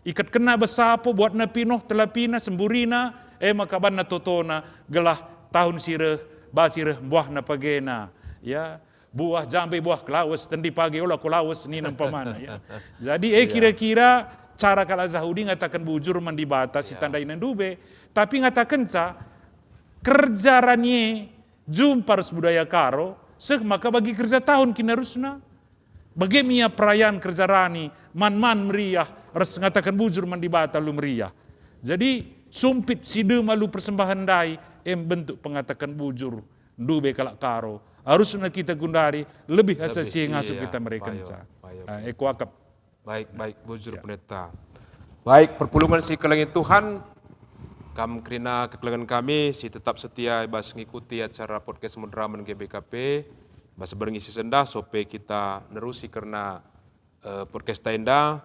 iketkenna bas sapo, buatna pinoh, telapina, semburina, e maka banna totona, gelah tahun si reh, banci reh mbuahna pagena. Ya, buah jambe, buah kelawes, tendi pagi ola ku lawes nina umpamana, ya. Jadi, eh, kira-kira cara kalak Jahudi ngataken bujur man Dibata si tandai nandube. Tapi ngatakenca, kerja rani e jumpa ras budaya Karo, seh maka bagi kerja tahun kin arusna. Bage me ia perayan kerja rani, man-man meriah, ras ngataken bujur man Dibata alu meriah. Jadi, sumpit si dem alu persembahen ndai, em bentuk pengataken bujur, ndube kalak Karo. Arusna kita gundari, lebih asa si ngasup kita merekenca. Ah, e kuakap. Baik, baik, bujur, Pendeta. Baik, perpulungen si kelengi Tuhan, kam kerina kekelengen kami si tetap setia i bas ngikuti acara podcast Moderamen G B K P, bas berngi si sendah, sope kita nerusi kerna, eh, podcast enda,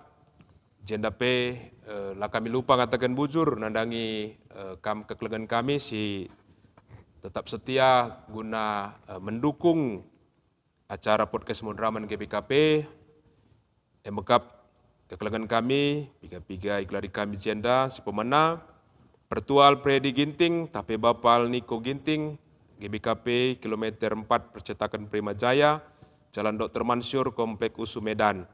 jenda pe, eh, la kami lupa ngataken bujur nandangi, eh, kam kekelengen kami si tetap setia guna, eh, mendukung acara podcast Moderamen G B K P, e mekap kekelengen kami, piga-piga ikelari kami jenda, si pemena, Pertua Alpredi Ginting, tah pe Bapa Alniko Ginting, G B K P, kilometer empat, percetaken Prima Jaya, Jalan Doktor Mansur, Komplek Usu, Medan.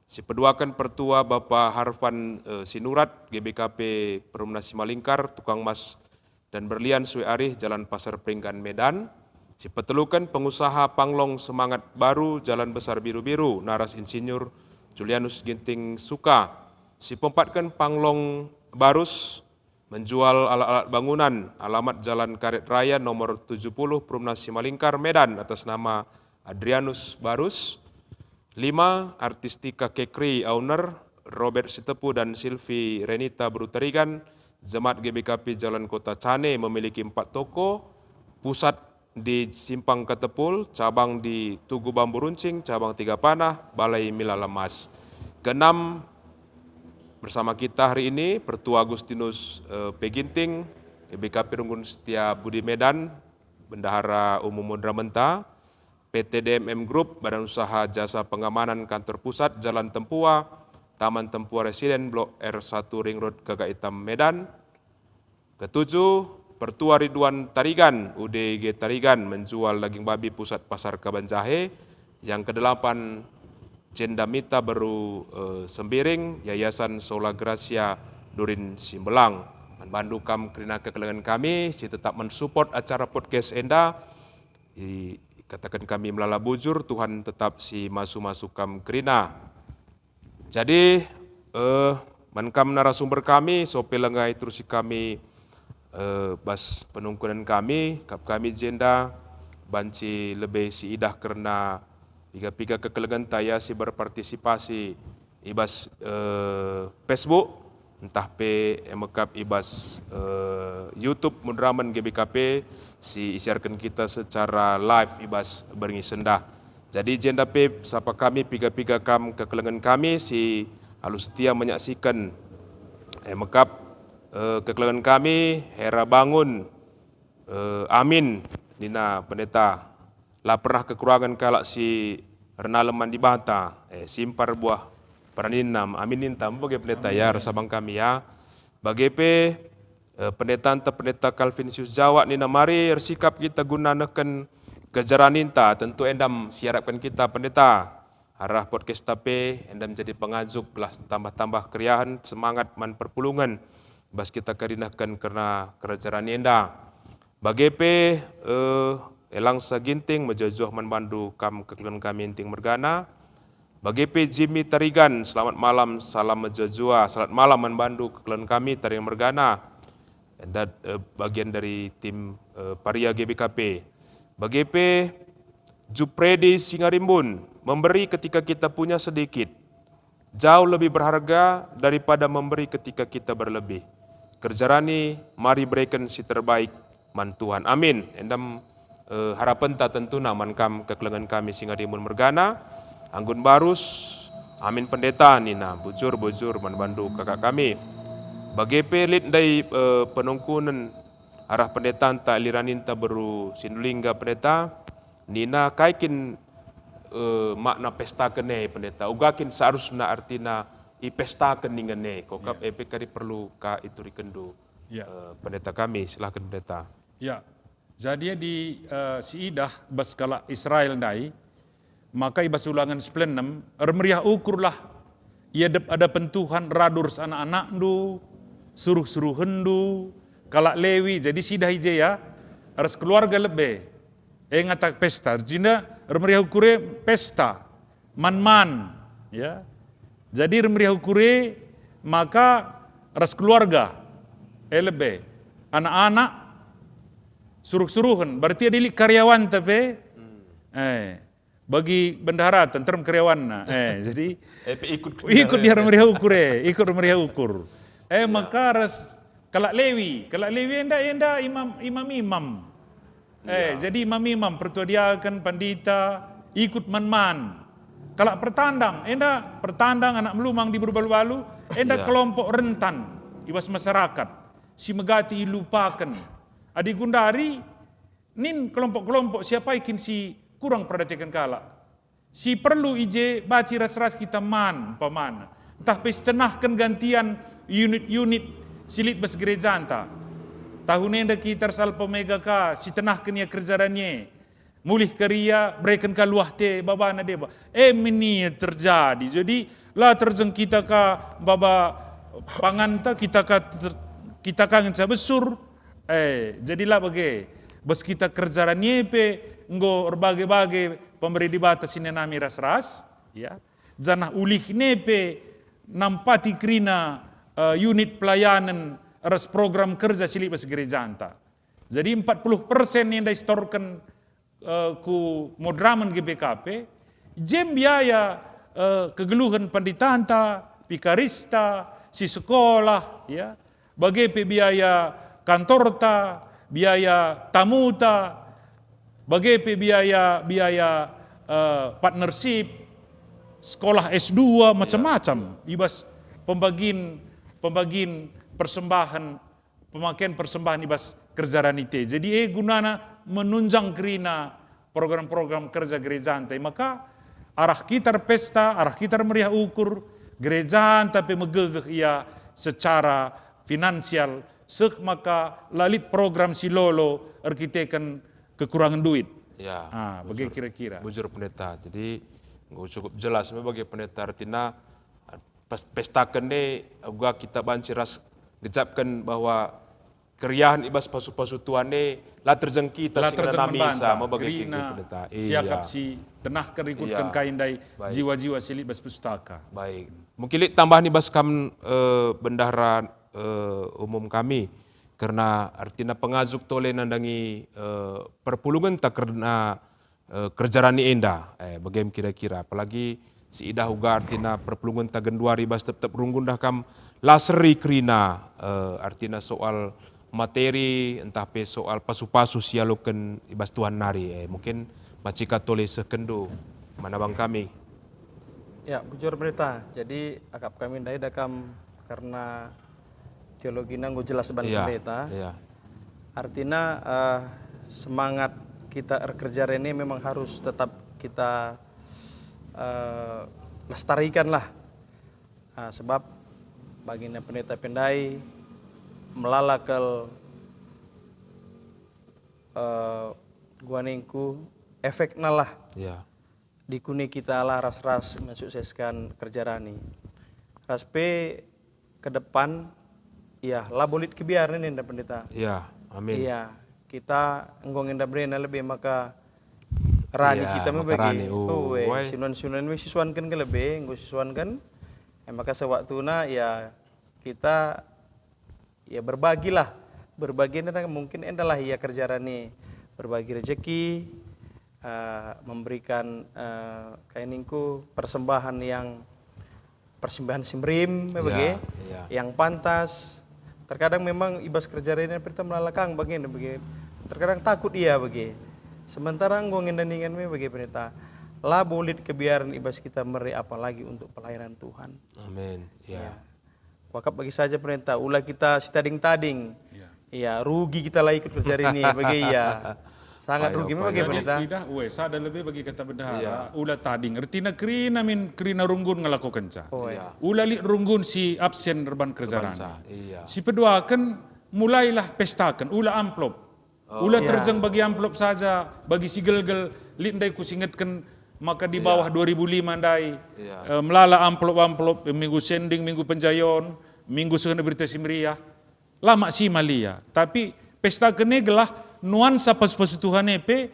Si peduaken Pertua Bapa Harfan, eh, Sinurat, G B K P, Perumna Simalingkar, Tukang Mas dan Berlian, Sue Arih, Jalan Pasar Peringgan, Medan. Si peteluken pengusaha panglong semangat baru, Jalan Besar Biru-Biru, naras Insinyur Julianus Ginting Suka. Si peempatken panglong barus menjual alat-alat bangunan, alamat Jalan Karet Raya nomor tujuh puluh, Perumna Simalingkar, Medan, atas nama Adrianus Barus. Lima, Artistika Kekri, owner, Robert Sitepu dan Silvi Renita, Beru Tarigan, Jemaat G B K P Jalan Kota Cane, memiliki empat toko, pusat di Simpang Katepul, cabang di Tugu Bambu Runcing, cabang Tiga Panah, Balai Mila Lemas. Keenam, bersama kita hari ini, Pertua Agustinus, eh, P. Ginting, G B K P Runggun Setia Budi Medan, Bendahara Umum Moderamen enda, P T D M M Group, Badan Usaha Jasa Pengamanan, Kantor Pusat, Jalan Tempua, Taman Tempua Residen, Blok R satu Ring Road, Gagak Itam, Medan. Ketujuh, Pertua Ridwan Tarigan, U D G Tarigan, menjual daging babi, Pusat Pasar Kabanjahe. Yang kedelapan, Jenda Mita, Beru, eh, Sembiring, Yayasan Sola Gracia, Durin Simbelang. Man bandu kam kerina kekelengen kami si tetap mensupport acara podcast enda, ikataken kami melala bujur, Tuhan tetap si masu-masu kam kerina. Jadi, eh, man kam narasumber kami, sope lenga iterusi kami, eh, bas penungkunen kami, kap kami jenda banci lebe si idah kerna piga-piga kekelengenta ia si berpartisipasi i bas, eh, Facebook, ntah pe e mekap i bas, eh, YouTube Moderamen G B K P si isiarken kita secara live i bas berngi sendah. Jadi jenda pe sapa kami piga-piga kam kekelengen kami si alu setia menyaksikan, e mekap, eh, kekelengen kami, Hera Bangun, eh, amin, nina Pendeta. La pernah kekurangen kalak si ernalem man Dibata, eh, simpar buah peraninna. Amin ninta, bage Pendeta, ya, ras abang kami, ya. Bage pe, eh, pendetanta Pendeta Calvinsius Jawa nina mari ersikap kita guna nehken kejaraninta, tentu enda me si iarapken kita Pendeta. Arah podcast enda pe enda menjadi pengajuk gelah tambah-tambah keriahen semangat man perpulungen bas kita kerinehken kerna kerja rani enda. Bage pe, eh, Elangsa Ginting mejuah-juah man bandu kam kekelengen kami Ginting mergana. Bage pe Jimmy Tarigan, selamat malam, salam mejuah-juah. Selamat malam man bandu kekelengen kami Tarigan mergana. Enda, eh, bagian dari tim, eh, Paria G B K P. Bage pe Jupredi Singarimbun, memberi ketika kita punya sedikit jauh lebih berharga daripada memberi ketika kita berlebih. Kerja rani, mari bereken si terbaik man Tuhan. Amin. Enda me, eh, harapenta tentuna man kam kekelengen kami Singarimbun mergana. Anggun barus, amin Pendeta nina, bujur-bujur man bandu kakak kami. Bage pe lit ndai, eh, penungkunen arah pendetanta, Eliraninta Beru Sindulingga Pendeta, nina kai kin, eh, makna pestaken e Pendeta, uga kin seharusna artina ipestaken ningen e, kok kap e pe kari perlu ka iturikenndu, eh, Pendeta kami, silahken Pendeta. Ya. Jadi adi, eh, siidah bas kalak Israel ndai, maka i bas Ulangen sepuluh enem, "Ermeriah ukurlah i adep-adepen Tuhan, radu ras anak-anakndu, suruh-suruhenndu, kalak Lewi." Jadi siidah i je ya, ras keluarga lebe. E ngata pesta, jenda ermeriah ukur e pesta, man-man, ya. Jadi ermeriah ukur e maka ras keluarga, e lebe, anak-anak, suruh-suruhen, berarti adi lit karyawanta pe, eh, bagi bendahara tenterem karyawanna, eh, jadi Eh, pe ikut ikut dia meriah ukur e, ikut meriah ukur. Eh, maka ras kalak Lewi, kalak Lewi enda, enda imam, imam-imam. Eh, jadi imam-imam, pertua diaken, pandita, ikut man-man. Kalak pertandang, enda pertandang, anak melumang, diberu balu-balu, enda kelompok rentan i bas masyarakat, si megati ilupaken. Adi gundari, nin kelompok-kelompok, siapa kin si kurang perdateken kalak? Si perlu i je banci ras-ras kita man, umpamana. Ntah pe sitenahken gantian unit-unit si lit bas gerejanta. Tahun enda kita ras Alpha Omega ka sitenahken ia kerja rani e. Mulih ka ria, bereken ka luah te babana deba. E menia terjadi. Jadi, la terjeng kita ka baba panganta, kita ka ter-, kita ka ngenca besur. Eh, jadi la bage. Bas kita kerja rani e pe enggo erbage-bage pemere Dibata si nanami ras-ras, ya. Janah ulihna e pe nampati kerina, eh, unit pelayanen ras program kerja si lit bas gerejanta. Jadi empat puluh persen enda istorken, eh, ku moderamen G B K P, jem biaya, eh, kegeluhen panditanta, pikarista, si sekolah, ya, bage pe biaya kantorta, biaya tamuta, bage pe biaya, biaya, eh, partnership, sekolah S dua, macam-macam, i bas pembagin, pembagin persembahen, pemaken persembahen i bas kerja rani te. Jadi, e gunana menunjang kerina program-program kerja gerejanta. Maka arah kita erpesta, arah kita ermeriah ukur, gerejanta pe megegeh ia secara finansial, seh maka la lit program si lolo erkiteken kekurangen duit. Ya, ah, bage bujur, kira-kira. Bujur, Pendeta. Jadi, enggo cukup jelas me bage, Pendeta, artina, pes-, pestaken e uga kita banci ras ngejapken bahwa keriahen i bas pasu-pasu Tuhan e la terjeng kita si ngenanami sa, me bage kerina, Pendeta. Siakap si tenahken rikutken kai ndai jiwa-jiwa si lit bas pustaka. Baik. Mungkin lit tambahen i bas kam, eh, bendahara, eh, umum kami, kerna artina pengajuk tole nandangi, eh, perpulungenta kerna eh, kerja rani enda, eh, bage me kira-kira. Apalagi siidah uga artina perpulungenta genduari bas tep-tep runggun dah kam la seri kerina, eh, artina soal materi ntah pe soal pasu-pasu si ialoken i bas Tuhan nari. Eh, mungkin banci ka tole sehkenndu man abang kami. Ya, bujur Pendeta. Jadi, akap kami ndai dah kam kerna teologina enggo jelas ban Pendeta. Iya. Artina, eh, semangat kita erkerja rene memang harus tetap kita, eh, lestarikan lah. Ah, sebab bagina Pendeta pe ndai melala kal, eh, guaningku efekna lah. Iya. Dikune kita lah ras-ras mensukseskan kerja rani. Ras pe ke depan, ya, labo lit kebiaren enda, Pendeta. Ya, amin. Iya, kita enggo nge enda berena lebe maka rani kita me bage. Rani, oh, eh, sinuan-sinuan me sisuanken ke lebe, enggo sisuanken. Eh, maka sewaktuna, ya, kita ya, berbagilah. Berbagi enda mungkin endalah ia kerja rani, berbagi rejeki, eh, memberikan, eh, kai ningku, persembahan yang, persembahan si merim, ya, bage, yang pantas. Terkadang memang i bas kerja rani kita melala kang bage, bage. Terkadang takut ia bage. Sementara enggo nge enda ningen me bage, Pendeta. Labo lit kebiaren i bas kita mere apalagi untuk pelayanan Tuhan. Amin. Ya. Ya. Kuakap bagi saja Pendeta, ula kita sitading-tading. Iya. Iya, rugi kita la ikut kerja rene, bage ia. Sangat rugi me bage Pendeta. Jadi, idah, ue, sada lebe bagi kata bendahara, ula tading. Ertina kerina min, kerina runggun ngelakokenca. Oh, iya. Ula lit runggun si absen erban kerja rani. Iya. Si peduaken, mulailah pestaken, ula amplop. Oh. Ula terjeng bagi amplop saja, bagi si gelgel, lit ndai kusingetken maka di bawah dua ribu lima ndai, eh, melala amplop-amplop, eh, minggu sending, minggu penjayon, minggu sehena berita si meriah. La maksimal ia, tapi pestaken e gelah nuansa pasu-pasu Tuhan e pe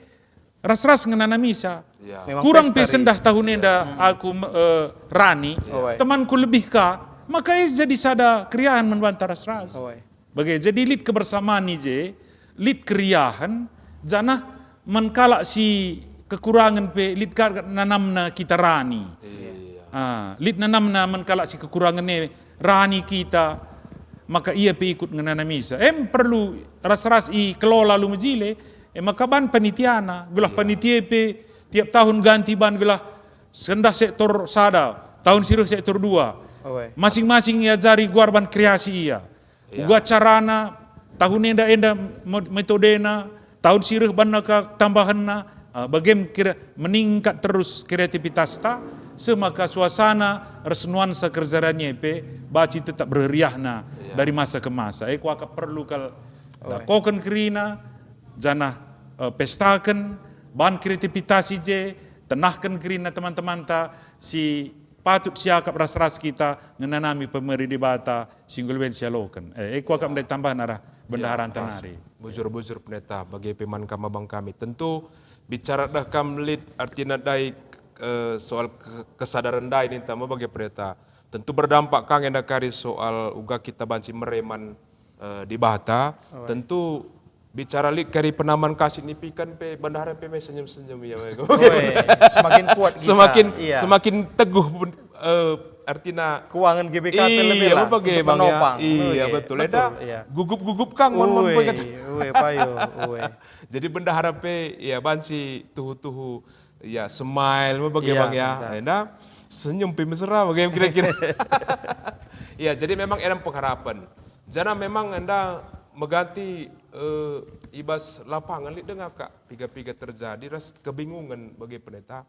ras-ras ngenanamisa. Memang kurang pesta pe sendah tahun enda aku, eh, rani, temanku lebih ka, maka e jadi sada keriahen man banta ras-ras. Bage, jadi lit kebersamaan i je, lit keriahen, janah man kalak si kekurangen pe lit ka nanamna kita rani. Ah, lit nanamna man kalak si kekurangen e rani kita, maka ia pe ikut ngenanamisa. Em perlu ras-ras ikelola alu mejile, e maka ban panitiana, gelah panitia pe tiap tahun ganti ban gelah sendah sektor sada, tahun si reh sektor dua. Masing-masing iajari guar ban kreasi ia. Uga carana, tahun enda, enda me-, metodena, tahun si reh banna ka tambahenna, ah, bagem kira meningkat terus kreativitas ta, seh maka suasana ras nuansa kerja rani e pe banci tetap berheriahna dari masa ke masa. E, kuakap perlu kal dakoken kerina, janah, eh, pestaken, ban kreativitas i je, tenahken kerina teman-temanta si patut siakap ras-ras kita ngenanami pemere Dibata si enggo leben sialoken. Eh, e kuakap ndai tambahen arah bendaharanta nari. Bujur-bujur, Pendeta, bage pe man kam abang kami. Tentu bicara dah kam lit artina ndai, eh, soal ke-, kesadaran ndai ninta me bage, Pendeta. Tentu berdampak ka nge enda kari soal uga kita banci mere man, eh, Dibata. Tentu bicara lit kari penaman kasih nipiken pe bendahara pe me senyum-senyum ia. Oe, semakin kuat kita. Semakin, semakin teguh, eh, artina keuangan G B K P lebih lah, bage, untuk Bang, ya. Menopang. Iya, betul. Enda gugup-gugup kang mon, mon, ue, payo, ue. Jadi bendahara pe, ya, banci tuhu-tuhu, ya, smile me bage, Bang, ya. Enda senyum pe mesra bage kira-kira. Ya, jadi memang enda pengharapan. Janah memang enda meganti, eh, i bas lapangan lit denga kak piga-piga terjadi ras kebingungen bage, Pendeta.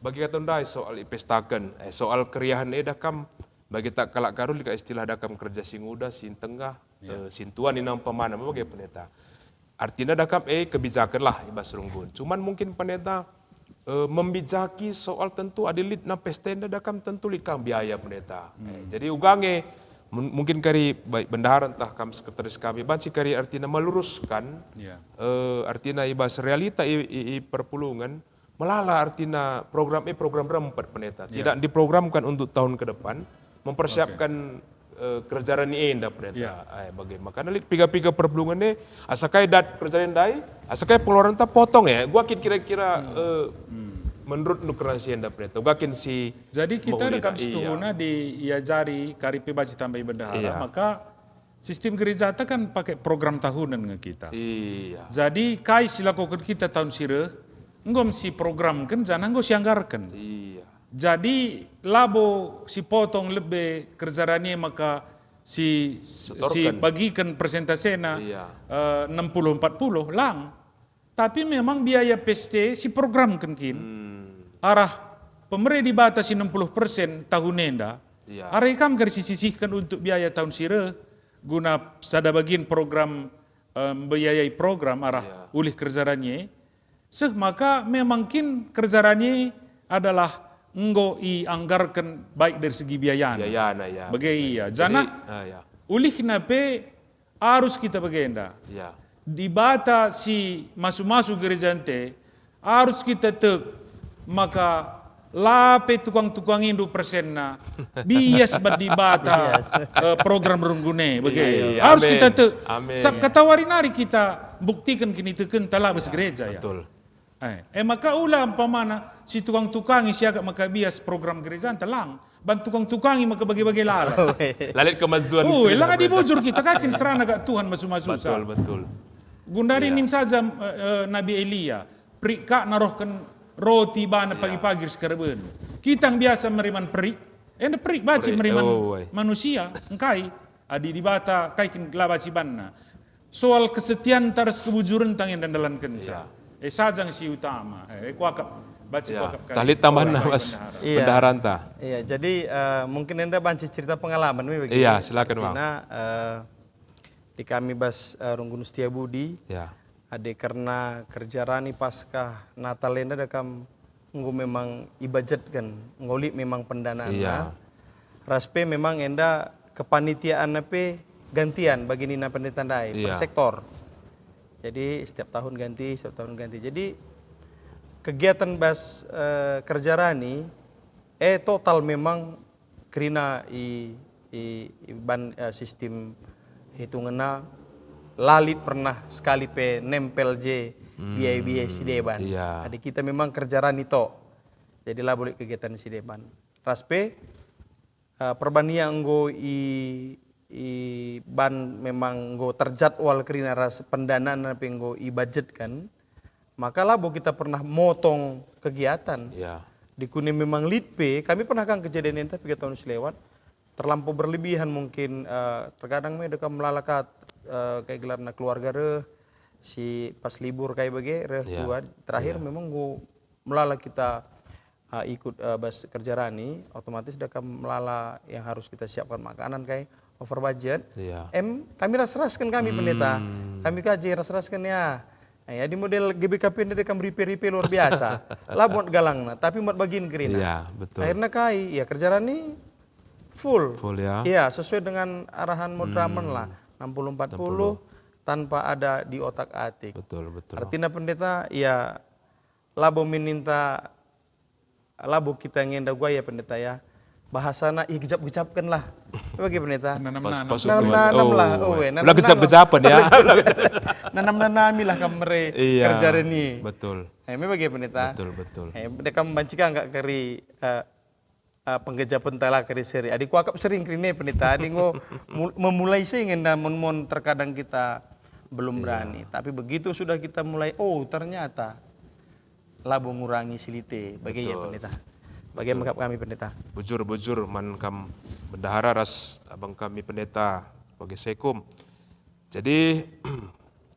Bagi kata ndai soal ipestaken, eh, soal keriahen eda kam, bagi tak kalak Karo lit ka istilah eda kam kerja si nguda, si tengah, eh, si ntua nina umpamana, bage, Pendeta. Artina eda kam, eh, kebijaken lah i bas runggun. Cuman mungkin, Pendeta, eh, membijaki soal tentu adi lit na pesta enda eda kam tentu lit kam biaya, Pendeta. Eh, jadi uga nge mun-, mungkin kari baik bendahara ntah kam sekretaris kami banci kari artina meluruskan, eh, artina i bas realita i, i, i perpulungen, melala artina program, eh, program rempet, Pendeta. Tidak diprogramkan untuk tahun ke depan, mempersiapkan, eh, kerja rani enda, Pendeta. Eh, bage. Makana lit piga-piga perpulungen e, asa kai dat kerja rani ndai, asa kai pengeluaranta potong ya, gua kin kira-kira, eh, menurut nukerasi enda, Pendeta. Gua kin si jadi kita mehuli dekam tak? Iya. Situhuna diajari kari pe banci tambai bendahara, maka sistem gerejata kan pakai program tahunan nge kita. Iya. Jadi, kai si lakoken kita tahun si reh, enggo me siprogramken janah enggo sianggarken. Iya. Jadi, labo sipotong lebe kerja rani e maka si, sibagiken persentasena, eh, enam puluh empat puluh, lang. Tapi memang biaya pesta siprogramken kin. Arah pemere Dibata si enam puluh persen tahun enda, arah kam kari sisisihken untuk biaya tahun si reh guna sada bagian program, eh, mbiayai program arah ulih kerja rani e. Seh maka memang kin kerja rani e adalah enggo ianggarken baik dari segi biayana. Biayana, ya. Bage ia. Jadi, janah, ah, ya, ulihna pe arus kita bagenda. Ya. Dibata si masu-masu gerejanta e, arus kita tek maka la pe tukang-tukang indu persenna bias bas Dibata, eh, program runggun e, bage. Iya, iya. Arus kita tek. Amin. Sab katawari nari kita buktiken kinitekenta la bas gereja, ya. Betul. Eh, e maka ula umpamana si tukang-tukangi siakap maka bias program gerejanta, lang. Ban tukang-tukangi maka bage-bage lalap. La lit kemajuan. Ue, la ngadi bujur kita, kai kin serana kak Tuhan masu-masu sa. Betul, betul. Gundari nin saja, eh, eh, Nabi Elia, perik kak narohken roti bana pagi-pagi ras karaben. Kita biasa meriman perik, enda perik banci meriman manusia, engkai? Adi Dibata, kai kin la banci banna. Soal kesetianta ras kebujurenta nge enda ndalankenca. Iya. Eh, sajang si utama. Eh, kuakap, banci kuakap kali. Tah lit tambahan, Mas, bendaharanta. Iya, jadi, eh, mungkin enda banci cerita pengalaman me bagi. Iya, silakan, Bang. Artina, eh, di kami bas, eh, Runggun Setia Budi. Ya. Adi kerna kerja rani Paskah Natal enda da kam enggo memang ibajetken, enggo lit memang pendanaanna. Iya. Ras pe memang enda kepanitiaanna pe gantian bagi nina pendeta ndai, per Iya. sektor. Jadi setiap tahun ganti, setiap tahun ganti. Jadi kegiatan bas, eh, kerja rani, eh, total memang kerina i, i, i ban, eh, sistem hitungenna la lit pernah sekali pe nempel je biaya-biaya si deban. Iya. Jadi kita memang kerja rani tok. Jadi labo lit kegiatan si deban. Ras pe, eh, perbania enggo i, i ban memang enggo terjadwal kerina ras pendanaan pe enggo ibajetken, maka labo kita pernah motong kegiatan. Ya. Dikune memang lit pe, kami pernah kan kejadian enda piga tahun si lewat, terlampau berlebihan mungkin, eh, terkadang me dekam melala kat, eh, kai gelarna keluarga reh, si pas libur kai bage reh Ya. Tuhan. Terakhir Ya. memang enggo melala kita, eh, ikut, eh, bas kerja rani, otomatis dekam melala yang harus kita siapkan makanan kai over budget. Ya. Em, kami ras-rasken kami pendeta. Hmm. Kami kaji ras-rasken ya. Eh, adi model G B K P enda dekam ripe-ripe luar biasa. La buat galangna, tapi buat bagin kerina. Iya, betul. Akhirnya kai, ya kerja rani full. Full ya. Iya, sesuai dengan arahan Mudraman Hmm. lah, enam puluh empat puluh, Enam puluh. tanpa ada di otak-atik. Betul, betul. Artinya pendeta, ya labo mininta, labo kita ngenda guaya pendeta ya. Bahasana igejap-gejapken lah. Bagi pendeta. Nanam-nanam. Pas, pas Nanam-nanam Oh, lah. Oh, eh, udah nanam-nanam. gejap-gejapan ya. Nanam-nanami lah kam mere Iya, kerja reni. betul. Eh, me bagi pendeta. Betul, betul. Eh, dekam banci ka enggak keri, eh, eh, penggejapen tala keri seri. Adi kuakap sering kerine pendeta, adi enggo mul-, memulai sih ngenda mon-mon terkadang kita belum Iya. berani. Tapi begitu sudah kita mulai, oh, ternyata labo ngurangi silite. Bagi ya, Betul. Pendeta. Bagi Betul. mekap kami, Pendeta. Bujur, bujur man kam bendahara ras abang kami pendeta bagi sekum. Jadi,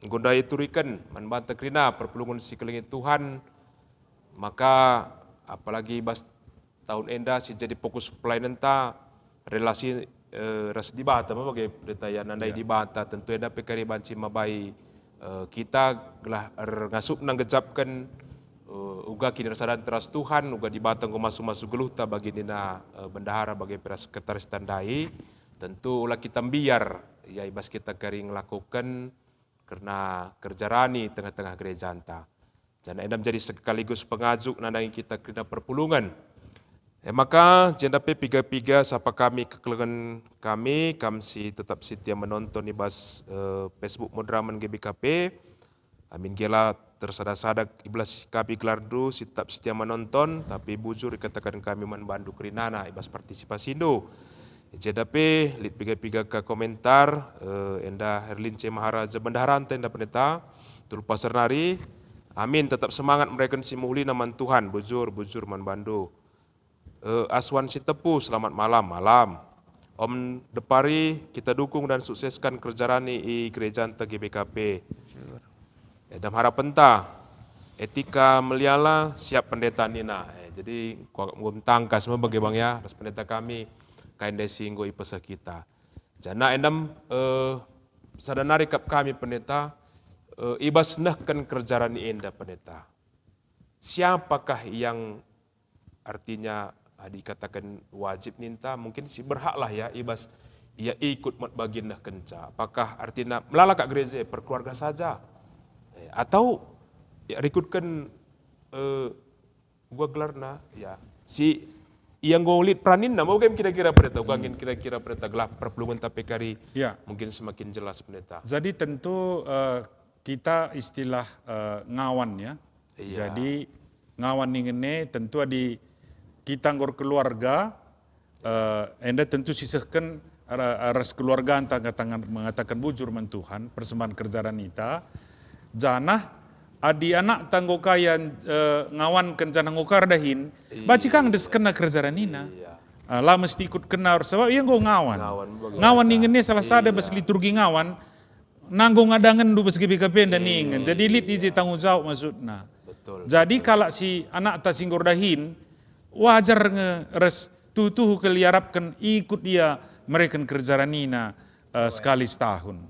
guna ituriken man banta kerina perpulungen si kelengi Tuhan, maka apalagi bas tahun enda si jadi fokus pelayanenta relasi, eh, ras Dibata, me bage pendeta ya, nandai Ya. Dibata, tentu enda pe kari banci mabai, eh, kita gelah erngasupna ngejapken, eh, uga kinirasadan teras Tuhan, uga Dibata enggo masu-masu geluhta bagi nina, eh, bendahara bage pe ras sekretaris tandai. Tentu ula kita mbiar, ya, i bas kita kari ngelakoken kerna kerja rani tengah-tengah gerejanta. Janah enda menjadi sekaligus pengajuk nandangi kita kerina perpulungen. E maka, jenda pe piga-piga sapa kami kekelengen kami, kam si tetap setia menonton i bas, eh, Facebook Mudraman G B K P. Amin gia la tersada-sada i bas kami gelarndu si tetap setia menonton, tapi bujur ikataken kami man bandu kerinana i bas partisipasindu. Jenda pe lit piga-piga ka komentar, eh, enda Herlin C Maharaja bendaharanta enda pendeta, Tulpaser nari. Amin, tetap semangat mereken si mehulina man Tuhan, bujur, bujur man bandu. Eh, Aswan Sitepu, selamat malam. Malam. Om Depari, kita dukung dan sukseskan kerja rani i gerejanta G B K P. Eh, dalam harapenta, Etika Meliala, siap pendeta nina. Eh, jadi, kuakap enggo tangkas me bage bang ya, ras pendeta kami, kai ndai si enggo ipeseh kita. Janah endam, eh, sada nari kap kami pendeta, eh, i bas nehken kerja rani enda pendeta. Siapakah yang artinya, ah, dikatakan wajib ninta, mungkin si berhaklah ya, i bas ia ikut mat bagin nehkenca. Apakah artina melala kak gereja, eh, perkeluarga saja? Eh, atau, ya, rikutken, eh, gua gelarna, ya, si ia enggo lit peraninna, mau game kira-kira pendeta, gua angin kira-kira pendeta gelah perpulungen tapi kari Ya. mungkin semakin jelas pendeta. Jadi tentu, eh, kita istilah, eh, ngawan ya. Iya. Jadi, ngawan ningen e tentu adi kita enggo erkeluarga, eh, enda tentu sisehken ra-, ras keluarganta ngatakan, mengatakan bujur man Tuhan, persembahan kerja ranita. Janah adi anakta enggo ka ia, eh, ngawanken janah enggo ka erdahin, Iya. banci ka ngedeskenna kerja ranina. Iya. Ah, la mesti ikutkenna, sebab ia enggo ngawan. Ngawan bagi Ngawan mereka. ningen e salah sada Iya. bas liturgi ngawan, nanggung adangenndu bas G B K P enda Iya. ningen. Jadi lit i je tanggung jawab maksudna. Betul, Jadi betul. kalak si anakta si enggo erdahin, wajar nge ras tuhu-tuhu kal iarapken ikut ia mereken kerja ranina, eh, sekali setahun.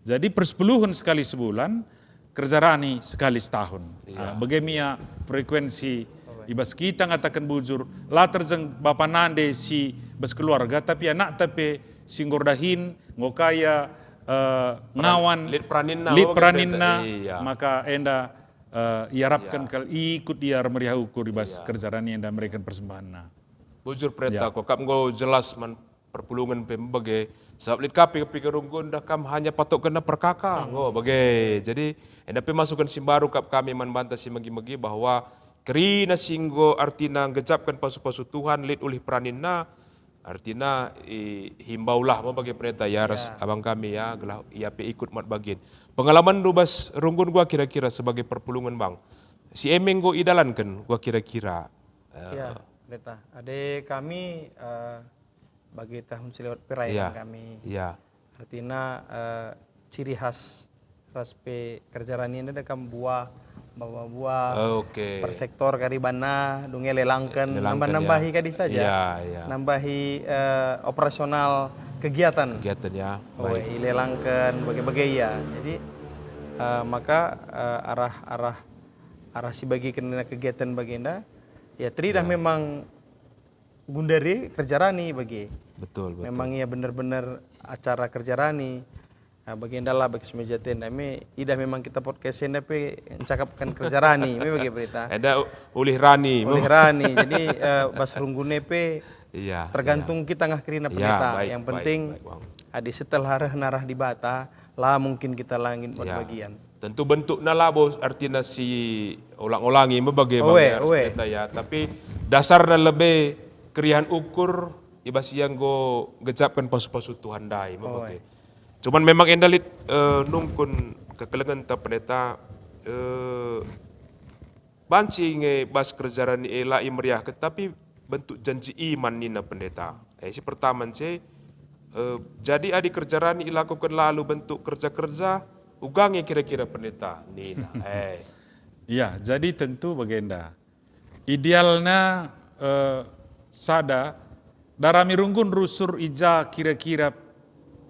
Jadi persepuluhen sekali sebulan, kerja rani sekali setahun. Iya. Ah, bage me ia frekuensi i bas kita ngataken bujur, la terjeng bapa nande si bas keluarga, tapi anakta pe si enggo erdahin, enggo kaya, eh, ngawan, lit peraninna, lit peraninna, iya, maka enda, eh, iarapken kal ikut ia ermeriah ukur i bas kerja rani enda mereken persembahanna. Bujur, Pendeta, ya, kap enggo jelas man perpulungen pe bage. Sabap lit ka pe pikir runggun dah kam hanya patokkenna perkaka. Hmm. Oh, bage. Jadi, enda pe masuken si mbaru kap kami man banta si megi-megi bahwa kerina si enggo artina nggejapken pasu-pasu Tuhan lit ulih peraninna, artina i-, himbaulah me bage Pendeta ya ras abang kami ya, gelah ia pe ikut mat bagin. Pengalamanndu bas runggun gua kira-kira sebagai perpulungen bang. Si e me enggo idalanken gua kira-kira. Eh, ya, Pendeta. Ade kami, eh, bagi tahun si lewat pe raya kami. Iya. Artina, eh, ciri khas ras pe kerja rani enda dekam buah, bawa buah, oke, per sektor kari banna, dunge lelangken, lelangken, nambah-nambahi kadi saja. Iya, iya. Nambahi, eh, operasional kegiatan. Kegiatan, ya. Oh, baik, ilelangken, bage-bage, ya. Jadi, eh, maka, eh, arah, arah, arah si bagi kena kegiatan bagenda, ya, teridah memang gundari kerja rani bage. Betul, betul. Memang ia bener-bener acara kerja rani. Nah, bage ndalah bagi semeja tenda me, idah memang kita podcast enda pe encakapken kerja rani, me bage berita. Enda u-, ulih rani, ulih rani. Jadi, eh, bas runggune pe, iya, tergantung kita ngah kerina pendeta. Baik, yang penting, baik, Bang. Adi setelah reh narah Dibata, la mungkin kita langit buat bagian. Tentu bentukna labo artina si olang-olangi me bage, oe, bang, ya, oe, pendeta ya, tapi dasarna lebe keriahen ukur i bas ia enggo gejapken pasu-pasu Tuhan ndai me bage. Cuman memang enda lit, eh, nungkun kekelengenta pendeta, eh, banci nge bas kerja rani e la imeriahken, tapi bentuk janji iman nina pendeta. Eh, si pertama nce, eh, jadi adi kerja rani ilakoken lalu bentuk kerja-kerja, uga nge kira-kira pendeta nina. Eh. Ya, jadi tentu bagenda. Idealna, eh, sada, darami runggun rusur i ja kira-kira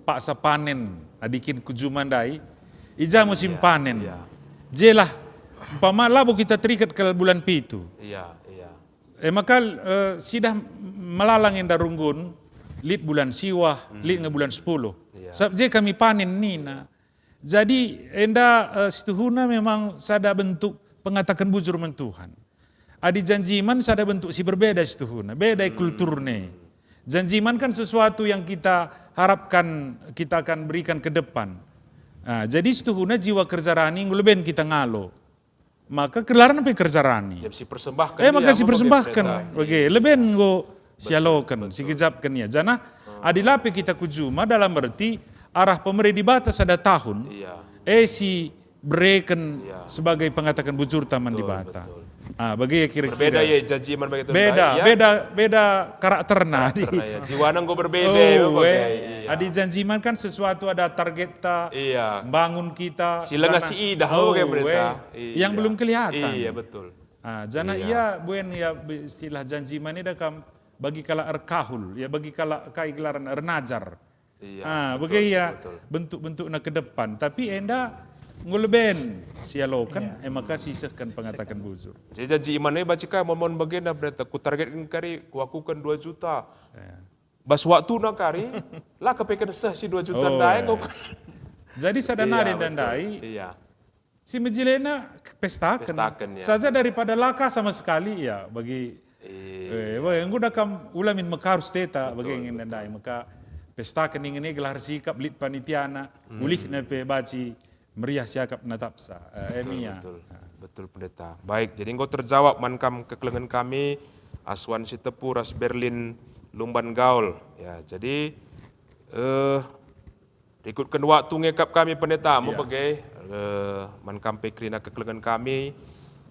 paksa panen, adi kin ku juma ndai, i ja musim panen. Jelah, umpama labo kita terikat kal bulan pitu. Iya, iya. E maka, eh, sidah melalang enda runggun, lit bulan siwah, lit nge bulan sepuluh. Iya. Sabap je kami panen nina. Jadi enda, eh, situhuna memang sada bentuk pengataken bujur man Tuhan. Adi janji iman sada bentuk si berbeda situhuna, beda kulturna. Janji iman kan sesuatu yang kita harapkan kita akan berikan ke depan. Nah, jadi situhuna jiwa kerja rani enggo leben kita ngalo. Maka kelarna pe kerja rani. Jadi si persembahken. Eh, maka si persembahken. Bage, leben enggo sialoken, sigejapken ia. Janah, adi la pe kita ku juma dalam erti arah pemere Dibata sada tahun, eh, si bereken sebagai pengataken bujurta man Dibata. Ah, bage ia kira-kira. Berbeda ia janji iman bagi beda, beda, beda karakterna. Karakterna, ya. Jiwana enggo berbeda, oh, ya, bage, eh, iya. Adi janji iman kan sesuatu ada targetta, iya, bangun kita. Si langa si idah, oh, bage berita. Iya. Yang belum kelihatan. Iya, betul. Ah, janah ia buen ia be-, istilah janji iman ida kam bagi kalak erkahul, ya bagi kalak kai gelaran ernajar. Iya, ah, betul, bage ia betul. Bentuk-bentukna ke depan, tapi enda enggo leben sialoken, eh, maka sisehken pengataken bujur. Jadi janji iman e banci kai mon-mon bagenda berita, ku targetken kari, kuakuken dua juta. Iya. Bas waktuna kari, la kepeken seh si dua juta ndai enggo. Jadi sada nari ndai. Iya. Si mejilena pestaken. Pestaken, ya. Saja daripada laka sama sekali, ya, bagi, eh, wah, enggo dah kam ula min mekarus teta, bagi ingin ndai, maka pestaken ingin gelah sikap lit panitiana, ulihna pe banci meriah siakap natapsa, eh, emi ya. Betul, betul. Betul, Pendeta. Baik, jadi enggo terjawab man kam kekelengen kami, Aswan Sitepu ras Berlin Lumban Gaul. Ya, jadi, eh, rikutken waktu nge kap kami pendeta, me bage, eh, man kam pe kerina kekelengen kami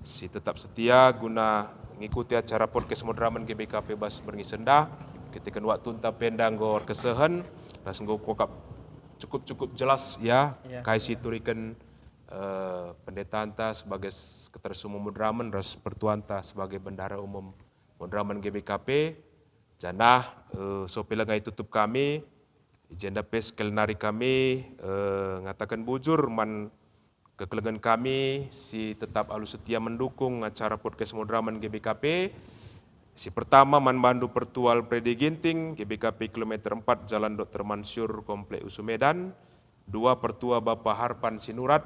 si tetap setia guna ngikuti acara podcast Moderamen G B K P bas berngi sendah. Kitiken waktunta pe enda enggo erkesehen, ras enggo kuakap cukup-cukup jelas, ya, kai si ituriken, eh, pendetanta sebagai Sekretaris Umum Moderamen ras pertuanta sebagai Bendahara Umum Moderamen G B K P. Janah, eh, sope lenga itutup kami, i jenda pe sekali nari kami, eh, ngataken bujur man kekelengen kami si tetap alu setia mendukung acara podcast Moderamen G B K P. Si pertama, man bandu Pertua Alpredi Ginting, G B K P kilometer empat, Jalan Doktor Mansur, Komplek Usu Medan. Dua, Pertua Bapa Harpan Sinurat,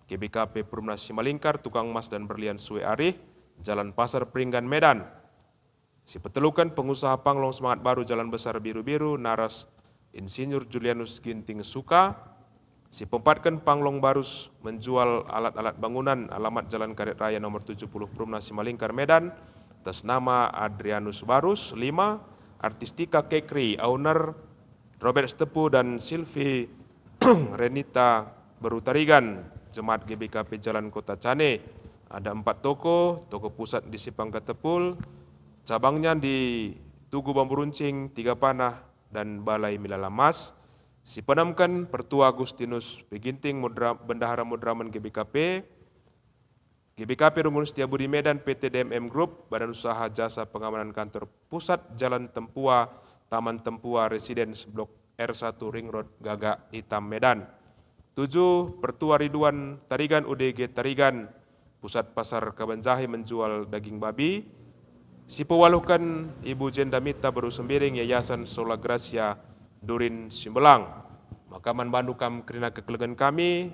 G B K P Perumnas Simalingkar, Tukang Emas dan Berlian Sue Arih, Jalan Pasar Peringgan, Medan. Si peteluken, pengusaha panglong semangat baru Jalan Besar Biru-Biru, naras Insinyur Julianus Ginting Suka. Si peempatken, panglong barus menjual alat-alat bangunan, alamat Jalan Karet Raya nomor tujuh puluh, Perumnas Simalingkar, Medan, atas nama Adrianus Barus. Lima, Artistika Kekri, owner Robert Sitepu dan Silvi Renita Beru Tarigan, Jemaat G B K P Jalan Kota Cane. Ada empat toko, toko pusat di Simpang Katepul, cabangnya di Tugu Bambu Runcing, Tiga Panah, dan Balai Milala Mas. Si peenemken, Pertua Agustinus P. Ginting, Modera-, Bendahara Moderamen G B K P, G B K P Runggun Setiabudi Medan, P T D M M Group, Badan Usaha Jasa Pengamanan Kantor Pusat, Jalan Tempua, Taman Tempua Residence, Blok R satu Ring Road, Gagak Hitam, Medan. Tujuh, Pertua Ridwan Tarigan, U D G Tarigan, Pusat Pasar Kabanjahe, menjual daging babi. Si pewaluhken, Ibu Jenda Mita Beru Sembiring, Yayasan Sola Gracia, Durin, Simbelang. Maka man bandu kam kerina kekelengen kami,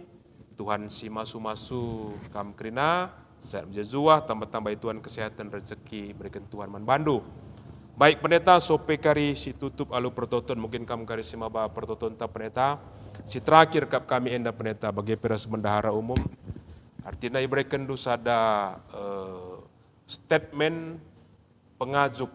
Tuhan si masu-masu kam kerina, sehat mejuah-juah, tambah-tambahi Tuhan kesehatan, rezeki, beriken Tuhan man bandu. Baik, Pendeta, sope kari si tutup alu pertoton, mungkin kam kari si maba pertotonta, Pendeta. Si terakhir kap kami enda, Pendeta, bage pe ras Bendahara Umum. Artina iberekenndu sada, eh, statement pengajuk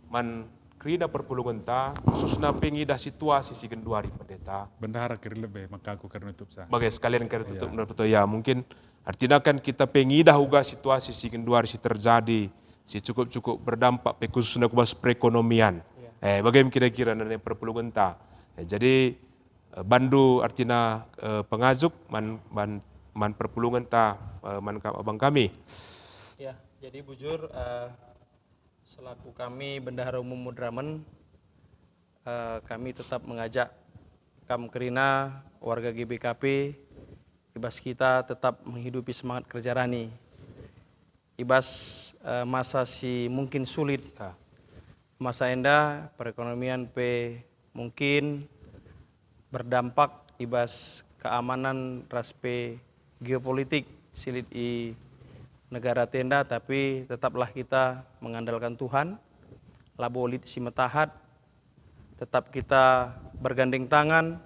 man kerina perpulungenta, khususna pe ngidah situasi si genduari, Pendeta. Bendahara kari lebe, maka aku kari nutup sa. Bage, sekalian kari tutup, Pendeta, ya, mungkin artina kan kita pe ngidah uga situasi si genduari si terjadi, si cukup-cukup berdampak pe khususna ku bas perekonomian. Eh, bage kira-kira nande perpulungenta. Eh, jadi, eh, bandu artina, eh, pengajuk man, man, man perpulungenta, eh, man ka-, abang kami. Ya, jadi bujur, eh, selaku kami Bendahara Umum Moderamen, eh, kami tetap mengajak kam kerina warga G B K P, i bas kita tetap menghidupi semangat kerja rani. I bas, eh, masa si mungkin sulit. Ya. Masa enda perekonomian pe mungkin berdampak i bas keamanan ras pe geopolitik si lit i negara enda, tapi tetaplah kita mengandalkan Tuhan, labo lit si metahat, tetap kita bergandeng tangan,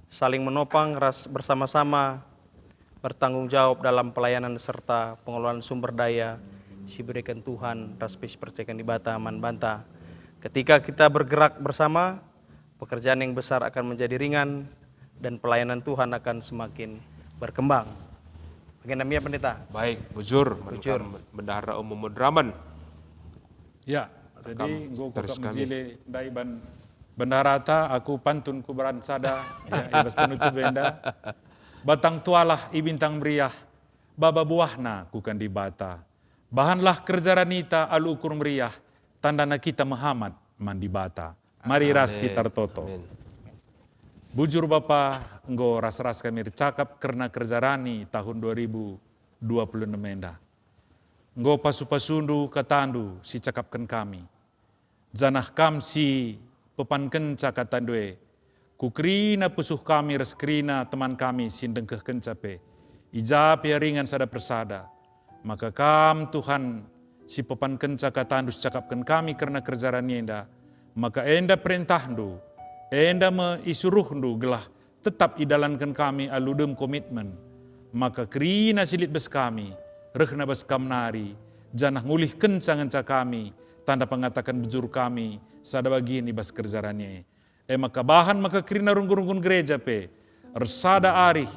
saling menopang ras bersama-sama bertanggung jawab dalam pelayanan serta pengelolaan sumber daya si ibereken Tuhan ras pe si ipercayaken Dibata man banta. Ketika kita bergerak bersama, pekerjaan yang besar akan menjadi ringan dan pelayanan Tuhan akan semakin berkembang. Bage nami ya, Pendeta? Baik, bujur, Bujur. Bendahara Umum Moderamen. Ya, jadi enggo kukap mejile ndai ban bendaharata, aku pantun kuberan sada, ya, i bas penutup enda. Batang tualah i bintang meriah, baba buahna kukan Dibata. Bahanlah kerja ranita alu ukur meriah, tandana kita mehamat man Dibata. Mari ras kita ertoto. Amin. Bujur Bapa, enggo ras-ras kami ercakap kerna kerja rani tahun dua ribu dua puluh enem enda. Enggo pasu-pasundu katandu si cakapken kami. Janah kam si pepankenca katandu e, ku kerina pusuh kami ras kerina teman kami si ndengkehkenca pe, i ja pe ia ringan sada persada. Maka kam, Tuhan, si pepankenca katandu si cakapken kami kerna kerja rani enda, maka enda perentahndu, enda me isuruhndu gelah tetap idalanken kami alu dem komitmen, maka kerina si lit bas kami, rehna bas kam nari, janah ngulihkenca ngenca kami, tanda pengataken bujur kami, sada bagin i bas kerja rani e. E maka bahan maka kerina runggun-runggun gereja pe, ersada arih,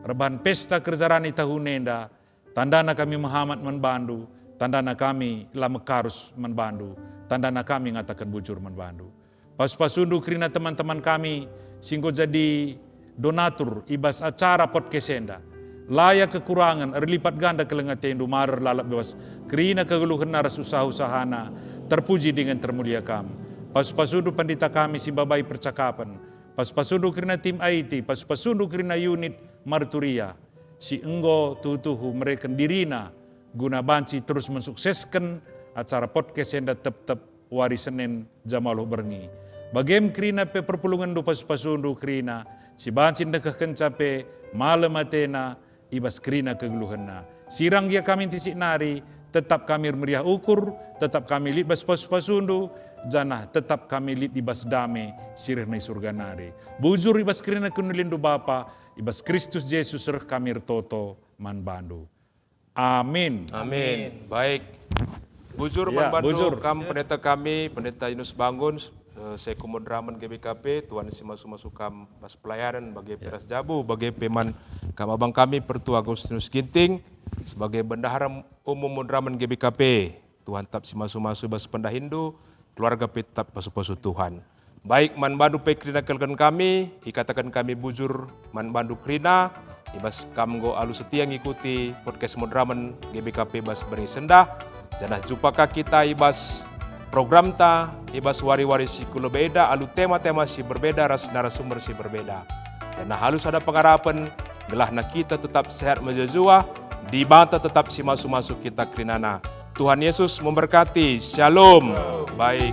erbahan pesta kerja rani tahun enda, tandana kami mehamat man bandu, tandana kami la mekarus man bandu, tandana kami ngataken bujur man bandu. Pasu-pasundu kerina teman-teman kami si enggo jadi donatur i bas acara podcast enda. La ia kekurangen, erlipat ganda keleng atendu, marer lalap bebas kerina kegeluhenna ras usaha-usahana. Terpuji dingen termulia Kam. Pasu-pasundu pandita kami si mbabai percakapen. Pasu-pasundu kerina tim I T, pasu-pasundu kerina unit marturia. si enggo tuhu-tuhu mereken dirina guna banci terus mensuksesken acara podcast enda tep-tep wari Senin jam waluh berngi. Bagem kerina pe perpulungenndu pasu-pasundu kerina, si banci ndekehkenca pe malem atena i bas kerina kegeluhenna. Sirang gia kami ntisik nari, tetap kami meriah ukur, tetap kami lit bas pasu-pasundu, janah tetap kami lit i bas dame si rehna i Surga nari. Bujur i bas kerina kenulinndu Bapa, i bas Kristus Jesus reh kami ertoto man bandu. Amin. Amin. Baik. Bujur man bandu kam, Pendeta kami, Pendeta Yunus Bangun, eh, selaku moderamen G B K P, Tuhan si masu-masu kam bas pelayanen bage pe ras jabu, bage pe man kam abang kami, Pertua Agustinus Ginting, sebagai bendahara umum moderamen G B K P. Tuhan tetap si masu-masu bas pendahinndu, keluarga pe tetap pasu-pasu Tuhan. Baik, man bandu pe kerina kelken kami, ikataken kami bujur man bandu kerina, i bas kam enggo alu setia ngikuti podcast moderamen G B K P bas berngi sendah, janah jumpa ka kita i bas programta, i bas wari-wari si ku lebe enda alu tema-tema si berbeda ras narasumber si berbeda. Janah alu sada pengarapen, gelahna kita tetap sehat mejuah-juah, Dibata tetap si masu-masu kita kerinana. Tuhan Yesus memberkati. Shalom. Baik.